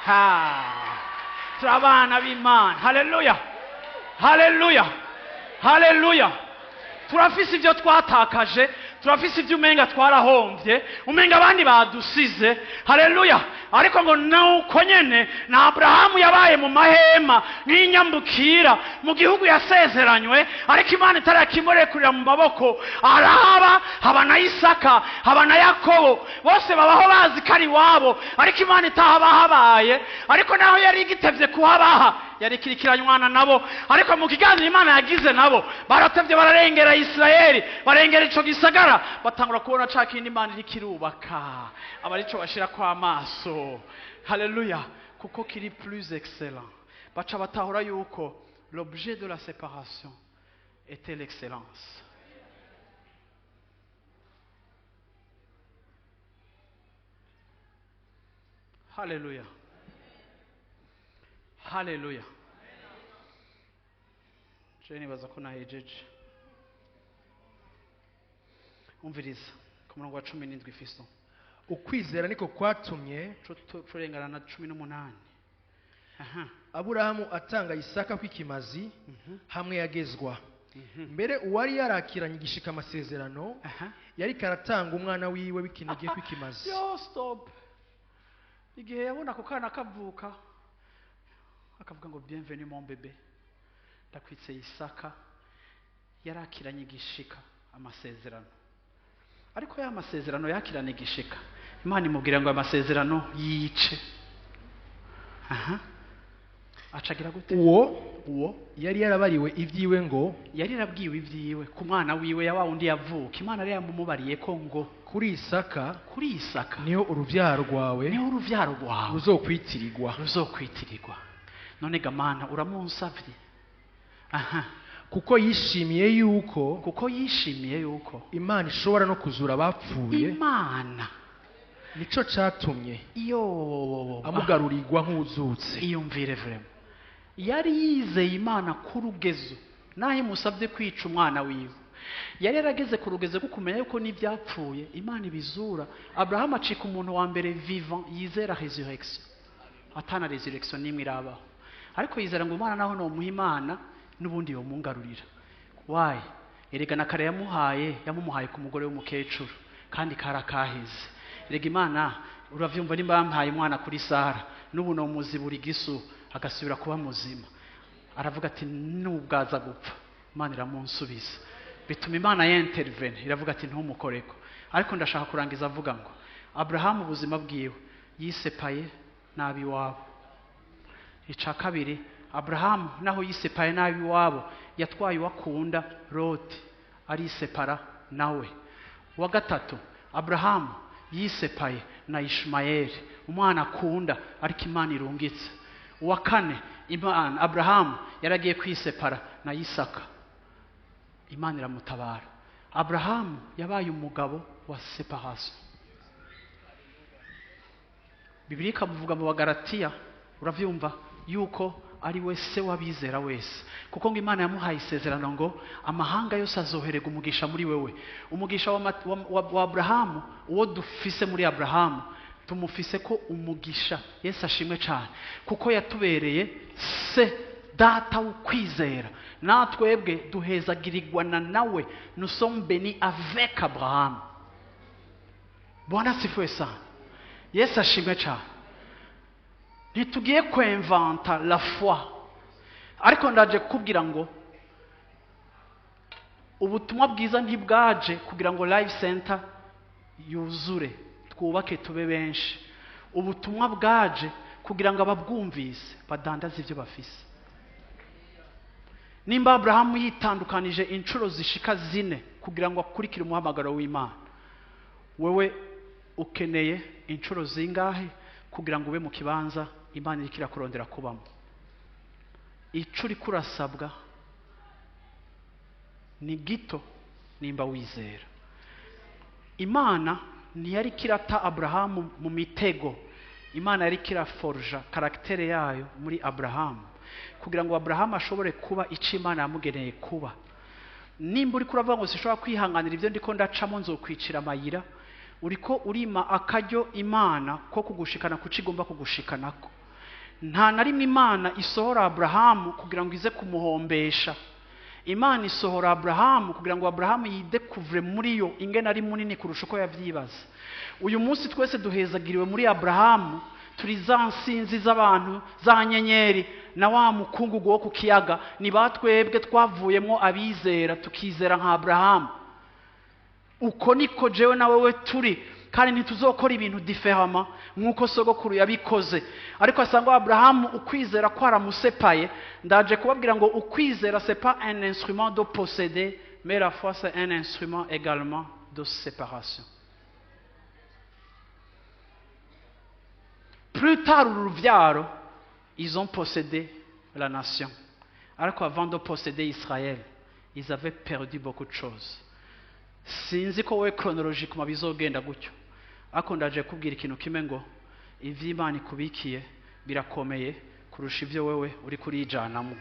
Ha, turabana b'Imana, haleluya, haleluya, haleluya. Turafise ibyo twatakaje, turafise ibyo umenga twarahomvye, umenga abandi badusize, haleluya. Ariko ngo nuko nyene na Abrahamu yabaye mu mahema nk'inyambukira mu gihugu yasezeranywe, ariko Imana itarakimurekurira mu maboko, arahaba, haba na Isaka, haba na Yakobo, bose babaho bazi ko ari iwabo, ariko Imana itahabahabaye. Ariko naho yari igitevye kuhabaha, yari kirikiranywana nabo, ariko mu kiganiro Imana yagize nabo baratevye, bararengera Isirayeli, barengera ico gisagara, batangura kubona ca kindi Imana iriko irubaka, aba arico bashira kwa amaso. Haleluya, kuko kiri plus excellent. Baca batahura yuko l'objet de la séparation était l'excellence. Haleluya, haleluya. Je nibaza ko nahejeje. Umviriza ku murongo wa 17 Fiston. Ukwizera niko kwatumye turengana na 18. Aha. Aburahamu atanga Isaka kw'ikimazi hamwe yagezwa. Mbere uwari yarakiranye igishika amasezerano yari karatanga umwana wiwe w'ikinege kw'ikimazi. Yo stop. Igihe yabona ako kana kavuka akavuga ngo bienvenue mon bébé, ndakwitse Isaka, yarakiranye igishika amasezerano. Ariko ya masezerano yakiranye igishika, Imana imubwira ngo amasezerano yice. Aha. Acagira gute? Uwo yari yarabariwe ibyiwe, ngo yari yarabwiwe ibyiwe ku mwana wiwe ya wa wundi yavuka. Imana yari yamumubariye ko ngo kuri Isaka, kuri Isaka niho uruvyaro rwawe, niho uruvyaro rwawe ruzokwitirirwa, ruzokwitirirwa. None gamana uramunsavye. Aha. Kuko yishimiye yuko, kuko yishimiye yuko Imana ishobora no kuzura abapfuye. Imana Nico catumye Iyo amugarurirwa nk'uzutse. Iyumvire vraiment, yari yizeye Imana ku rugezo naho imusabye kwica umwana wiwe. Yari yarageze ku rugezo rwo kumenya yuko n'ibyapfuye Imana ibizura. Aburahamu acika umuntu wa mbere vivant yizera résurrection, atana résurrection n'imwe irabaho, ariko yizera ngo Imana naho nomuha, Imana n'ubundi yomungarurira. Wayi erega na kare yamuhaye, yamumuhaye ku mugore w'umukecuru kandi karakaheze. Erega Imana, uravyumva, nimba yampaye umwana kuri Sara, n'ubu nomuzibura igisu agasubira kuba muzima. Aravuga ati nubwaza gupfa, Imana iramunsubiza. Bituma Imana y'intervene, iravuga ati ntumukoreko. Ariko ndashaka kurangiza avuga ngo Aburahamu ubuzima bwiwe yisepaye nabi iwabo. Ica kabiri, Aburahamu naho yisepaye nabi iwabo, yatwaye uwakunda Loti, arisepara nawe. Uwa gatatu, Aburahamu yisepaye na Ishimayeli, umwana akunda ariko Imana irungitse. Uwa kane, Imana, Aburahamu yaragiye kwisepara na Isaka, Imana iramutabara. Aburahamu yabaye umugabo wa séparation. Bibiliya ikamuvuga mu Bagaratiya, uravyumva, yuko ari we se w'abizera wese, kuko ngo Imana yamuhaye isezerano ngo amahanga yose azohererwa umugisha muri wewe. Umugisha wa Aburahamu, uwo dufise muri Aburahamu, tumufise ko umugisha. Yesu ashimwe cyane, kuko yatubereye se, data w'ukwizera. Natwebwe duhezagirirwana nawe, nous sommes bénis avec Abraham. Bwana asifiwe sana. Yesu ashimwe cyane. Ntitugiye kwemvanta la foi, ariko ndaje kukubwira ngo ubutumwa bwiza ntibwaje kugira ngo Life Center yuzure, twubake, tube benshi. Ubutumwa bwaje kugira ngo ababwumvise badandaze ibyo bafise. Nimba Aburahamu yitandukanije inshuro zishika zine kugira ngo akurikire umuhamagaro w'Imana, wewe ukeneye inshuro zingahe kugira ngo ube mu kibanza Imana iriko irakurondera kubamo? Ico uriko urasabwa ni gito nimba wizera. Imana ntiyari kirata Aburahamu mu mitego, Imana yari kiraforja caractère yayo muri Aburahamu kugira ngo Aburahamu ashobore kuba icyo Imana yamugeneye kuba. Nimba uriko uravuga ngo sishobora kwihanganira ibyo ndiko ndacamo, nzokwicira amayira, uriko urima akaryo Imana ko kugushikana kuco igomba kugushikanako. Nta na rimwe Imana isohora Aburahamu kugira ngo ize kumuhombesha. Imana isohora Aburahamu kugira ngo Aburahamu yidekuvure muri yo ingene ari munini kurusha uko yavyibaza. Uyu munsi twese duhezagiriwe muri Aburahamu, turi za nsinzi z'abantu, za nyenyeri na wa mukungugu wo ku kiyaga. Ni batwebwe twavuyemo abizera, tukizera nka Aburahamu. Uko niko jewe na wewe turi, kandi ntituzokora ibintu différemment nk'uko sogokuru yabikoze. Ariko asanga Aburahamu ukwizera kwaramusepaye. Ndaje kubabwira ngo ukwizera c'est pas un instrument de posséder, mais la foi, c'est un instrument également de séparation. Plus tard, uruvyaro, ils ont possédé la nation, ariko avant de posséder Israël, ils avaient perdu beaucoup de choses. Sinzi ko we chronologiquement bizogenda gutyo, ariko ndaje kubwira ikintu kimwe ngo ivy'Imana ikubikiye birakomeye kurusha ibyo wewe uri kurijanamo.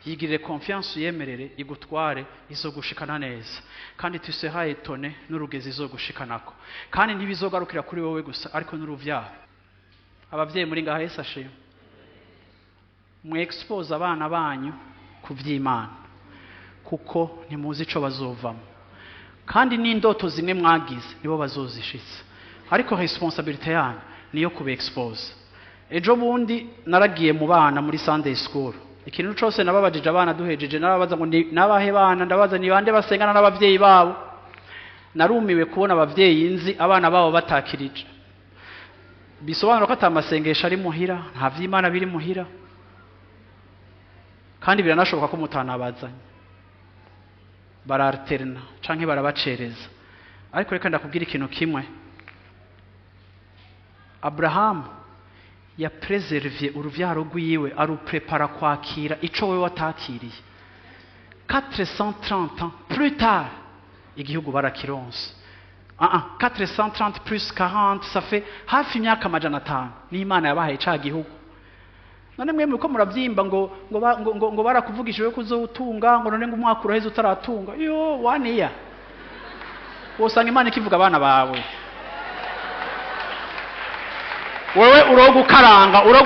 Yigirire confiance, uyemerere igutware, izogushikana neza, kandi tu seras étonné n'urugezi izogushikanako. Kandi ntibizogarukira kuri wowe gusa, ariko n'uruvyaro. Abavyeyi muri ngaha, Yesu ashimwe, mu expose abana banyu ku vy'Imana, kuko ntimuzi ico bazovamo, kandi n'indoto zimwe mwagize nibo bazozishitsa, ariko responsabilité yanyu niyo kuba expose. Ejo bundi naragiye mu bana muri Sunday school. Ikintu cose nababajije abana duhejeje, narabaza ngo nabahe bana, ndabaza ni bande basengana n'abavyeyi babo. Narumiwe kubona abavyeyi nzi abana babo batakirije. Bisobanura ko atamasengesho ari muhira, nta vy'Imana biri muhira, kandi biranashoboka ko mutanabazanye, bararterna canke barabacereza. Ariko reka ndakubwira ikintu kimwe: Abrahamu yapreservye uruvyaro rwiwe, aruprepara kwakira ico wewe watakiriye. 430 ans plus tard, igihugu barakironse. 430 plus 40, ça fait hafi imyaka 500 n'Imana yabahaye ca gihugu. None mwe muriko muravyimba ngo barakuvugishije ko uzotunga, ngo none ngo umwaka uraheze utaratunga. Yo waniya wosanga Imana ikivuga abana bawe. Wewe uro gukaranga, uro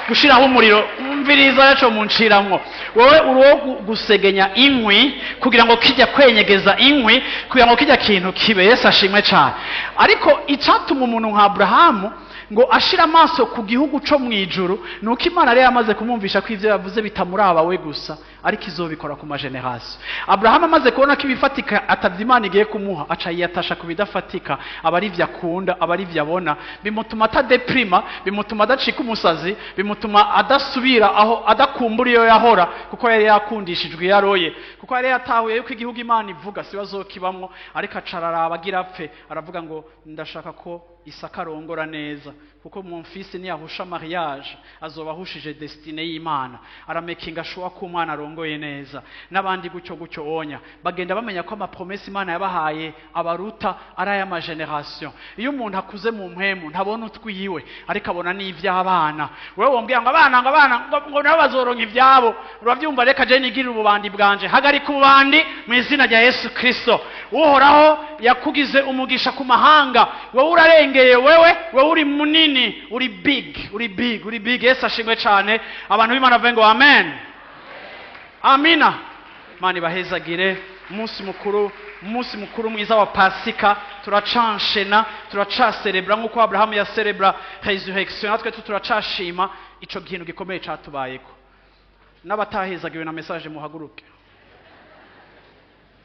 gushiraho umuriro, umviriza yaco munciramwo. Wewe uro gusegenya inkwi kugira ngo kijya kwenyegeza inkwi, kugira ngo kijya kintu kibe. Yesu ashimwe cyane. Ariko icatuma umuntu nka Abrahamu ngo ashira amaso ku gihugu co mwijuru, nuko Imana rero yamaze kumwumvisha ko ivyo yavuze bitamuraba we gusa, ariko izobikora ku mageneration. Abrahamu amaze kubona ko ibifatika atavye Imana igiye kumuha, aca yiyatasha ku bidafatika, aba ari ivyo akunda, aba ari ivyo abona, bimutuma atadeprima, bimutuma adacika umusazi, bimutuma adasubira aho, adakumbura iyo yahora, kuko yari yakundishijwe iyo aroye, kuko yari yatahuye yuko igihugu Imana ivuga si bazokibamwo. Ariko acararaba agira apfe, aravuga ngo ndashaka ko Isaka arongora neza, kuko mon fils niyahusha mariage azoba ahushije destine y'Imana. Aramekinga shuwa ko umwana arongoye neza, n'abandi gutyo gutyo onya bagenda bamenya ko amapromesse Imana yabahaye abaruta ari aya mageneration. Iyo umuntu akuze mu mpemu ntabona utwiwe, ariko abona n'ivy'abana. Wewe wombwira ngo abana ngo abana ngo nabo bazoronka ivyabo, uravyumva? Reka je nigirire ububandi bwanje. Hagarika ububandi mu izina rya Yesu Kristo. Uhoraho yakugize umugisha ku mahanga, wewe urarengeye, wewe uri munini, uri big, uri big, uri big. Yesu ashimwe cyane. Abantu b'Imana bavuge ngo amen, amina. Imana ibahezagire. Umunsi mukuru, umunsi mukuru mwiza wa Pasika. Turacanshena, turacaserebra nkuko Abrahamu yaserebra resurrection, natwe turacashima ico kintu gikomeye catubayeko. N'abatahezagiwe na message muhaguruke,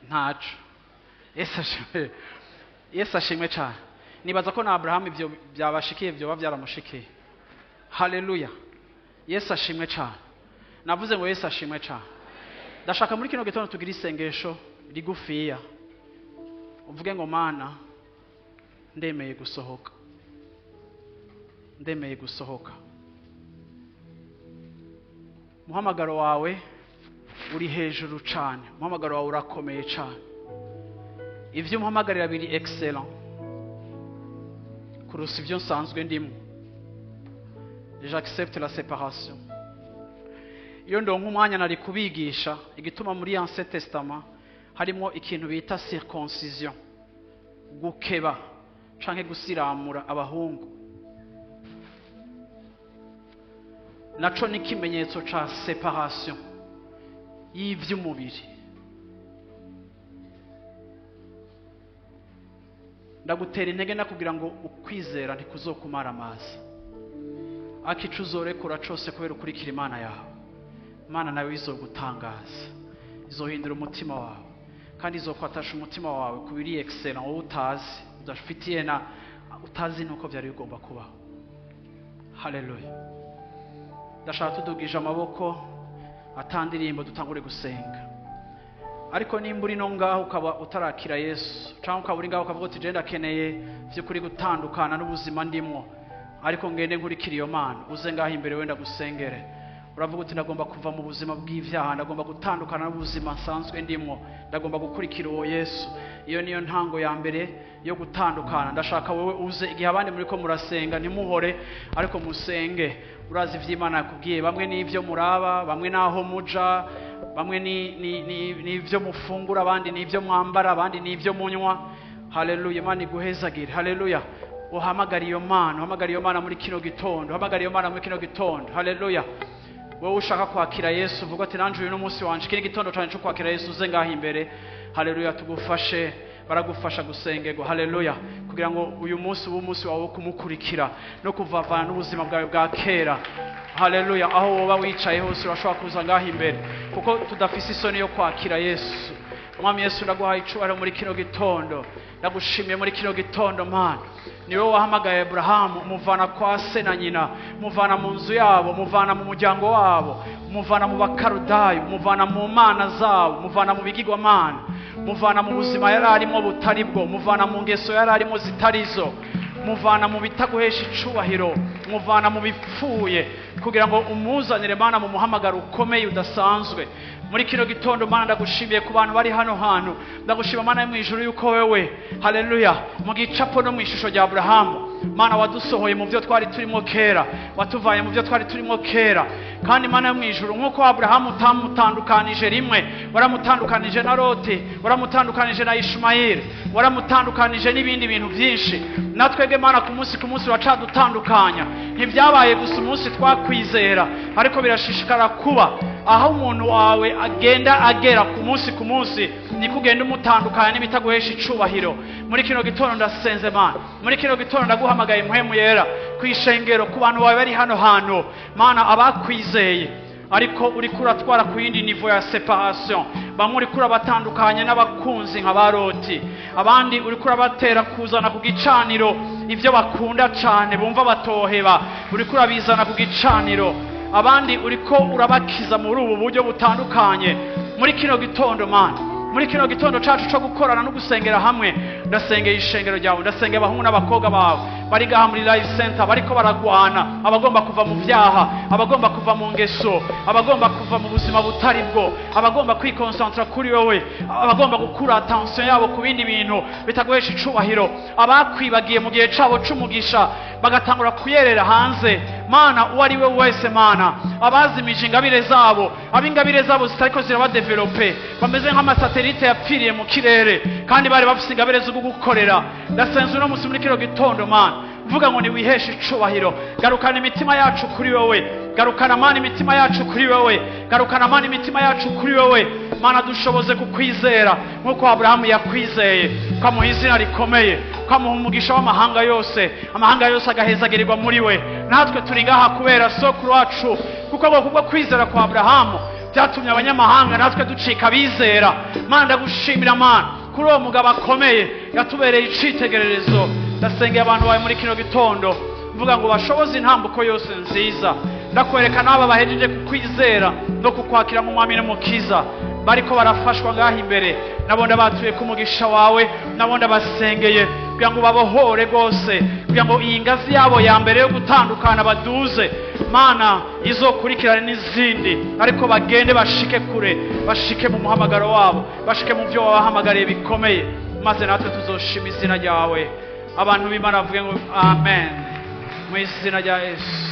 ntaco. Yesu ashimwe, Yesu ashimwe cyane. Nibaza ko na Abrahamu ivyo byabashikiye byoba byaramushikiye. Haleluya, Yesu ashimwe cyane. Navuze ngo Yesu ashimwe cyane. Ndashaka muri kino gitondo tugira isengesho rigufiya, uvuge ngo Mana, ndemeye gusohoka, ndemeye gusohoka. Muhamagaro wawe uri hejuru cyane, umuhamagaro wawe urakomeye cyane. Ivyo umuhamagarira biri excellent kurusa ivyo nsanzwe ndimo. J'accepte la séparation. Iyo ndonka umwanya nari kubigisha igituma muri Ancien Testament harimo ikintu bita circoncision, gukeba canke gusiramura abahungu. Naco ni ikimenyetso ca separation y'ivy'umubiri. Ndagutera intege nakubwira ngo ukwizera ntikuzokumara amazi, akica uzorekura cose kubera ukurikira Imana yawe. Imana nawe izogutangaza, izohindura umutima wawe, kandi izokwatasha umutima wawe ku biri excellent wowe utazi, udafitiye na utazi nuko byari bigomba kubaho. Haleluya. Ndashaka tudugije amaboko atandirimbo dutangure gusenga. Ariko nimba uri no ngaho ukaba utarakira Yesu, cyangwa ukaba uri ngaho ukavuga uti je ndakeneye vy'ukuri gutandukana n'ubuzima ndimwo, ariko ngende nkurikira iyo Mana, uze ngaho imbere wenda gusengere. Uravuga uti ndagomba kuva mu buzima bw'ivyaha, ndagomba gutandukana n'ubuzima nsanzwe ndimwo, ndagomba gukurikira uwo Yesu. Iyo niyo ntango ya mbere yo gutandukana. Ndashaka wewe uze igihe abandi muriko murasenga, ntimuhore ariko musenge. Urazi ivy'Imana yakubwiye, bamwe n'ivyo muraba, bamwe naho muja, bamwe n'ivyo mufungura, abandi n'ivyo mwambara, abandi n'ivyo munywa. Haleluya, Imana iguhezagire. Haleluya. Uhamagara iyo Mana, uhamagara iyo Mana muri kino gitondo, uhamagara iyo Mana muri kino gitondo. Haleluya. Wowe ushaka kwakira Yesu, uvuga ati nanje uyu n'umunsi wanje, kino gitondo cyane cyo kwakira Yesu, uze ngaho imbere. Haleluya, tugufashe, baragufasha gusengerwa. Haleluya, kugira ngo uyu munsi ube umunsi wawe wo kumukurikira no kuvavana n'ubuzima bwawe bwa kera. Haleluya, aho woba wicaye hose urashobora kuza ngaho imbere, kuko tudafise isoni yo kwakira Yesu. Mwami Yesu, ndaguhaye icubahiro muri kino gitondo, ndagushimiye muri kino gitondo Mana. Niwe wahamagaye Abrahamu, umuvana kwa se na nyina, umuvana mu nzu yabo, umuvana mu muryango wabo, umuvana mu Bakarudayo, umuvana mu mana zabo, umuvana mu bigirwamana, umuvana mu buzima yari arimo butari bwo, umuvana mu ngeso yari arimo zitarizo, umuvana mu bitaguhesha icubahiro, umuvana mu bipfuye, kugira ngo umuzanire Mana mu muhamagaro ukomeye udasanzwe. Muri kino gitondo, Mana, ndagushimiye ku bantu bari hano hantu. Ndagushima, Mana yo mu ijuru, yuko wewe, haleluya, mu gicapo no mu ishusho rya Aburahamu, Mana, wadusohoye mu byo twari turimo kera, watuvaye mu byo twari turimo kera. Kandi, Mana yo mu ijuru, nk'uko Aburahamu utamutandukanije rimwe, waramutandukanije na Loti, waramutandukanije na Ishumayeli, waramutandukanije n'ibindi bintu byinshi, natwebwe, Mana, ku munsi ku munsi uracadutandukanya. Ntibyabaye gusa umunsi twakwizera, ariko birashishikara kuba. Aho umuntu wawe agenda agera ku munsi ku munsi, niko ugenda umutandukanya n'ibitaguhesha icubahiro. Muri kino gitondo ndasenze, Mana. Muri kino gitondo ndaguhamagaye, Mpwemu Yera, ku ishengero, ku bantu bawe bari hano hantu, Mana, abakwizeye ariko uriko uratwara ku yindi niveau ya séparation. Bamwe uriko urabatandukanya n'abakunzi nka ba Loti, abandi uriko urabatera kuzana ku gicaniro ibyo bakunda cane bumva batoheba, uriko urabizana ku gicaniro. Abandi uriko urabakiza muri ubu buryo butandukanye. Muri kino gitondo, Mana, muri kino gitondo cacu co gukorana no gusengera hamwe, ndasengeye ishengero ryawe, ndasengeye abahungu n'abakobwa bawe bari ngaha muri Life Center, bariko baragwana, abagomba kuva mu vyaha, abagomba kuva mu ngeso, abagomba kuva mu buzima butari bwo, abagomba kwikonsantra kuri wewe, abagomba gukura attention yabo ku bindi bintu bitaguhesha icubahiro, abakwibagiye mu gihe cabo c'umugisha bagatangura kuyerera hanze. Mana, uwo ari we wese, Mana, abazimije ingabire zabo, ab'ingabire zabo zitariko zirabadevelope, bameze nk'amasatelite yapfiriye mu kirere kandi bari bafise ingabire zo kugukorera, ndasenze uno munsi muri kino gitondo, Mana, mvuga ngo niwiheshe icubahiro. Garukana imitima yacu kuri wowe. Garukana, Mana, imitima yacu kuri wowe. Garukana, Mana, imitima yacu kuri wowe. Mana, dushoboze kukwizera nk'uko Aburahamu yakwizeye, ukamuha izina rikomeye, ukamuha umugisha w'amahanga yose, amahanga yose agahezagirirwa muri we. Natwe turi ngaha kubera sokuru wacu, kuko ngo kubwo kwizera kwa Aburahamu byatumye abanyamahanga natwe ducika abizera. Mana, ndagushimira, Mana, kuri uwo mugabo akomeye yatubereye icitegererezo. Ndasengeye abantu bawe muri kino gitondo, mvuga ngo bashoboze intambuko yose nziza. Ndakwereka n'aba bahejeje kukwizera no kukwakira nk'umwami n'umukiza, bariko barafashwa ngaha imbere. Nabo ndabatuye ku mugisha wawe, nabo ndabasengeye kugira ngo babohore rwose, kugira ngo iyi ngazi yabo ya mbere yo gutandukana baduze, Mana, izokurikirane n'izindi, ariko bagende bashike kure, bashike mu muhamagaro wabo, bashike mu byo wabahamagariye bikomeye, maze natwe tuzoshima izina ryawe. Abantu b'Imana bavuge ngo amen, mu izina rya Yesu.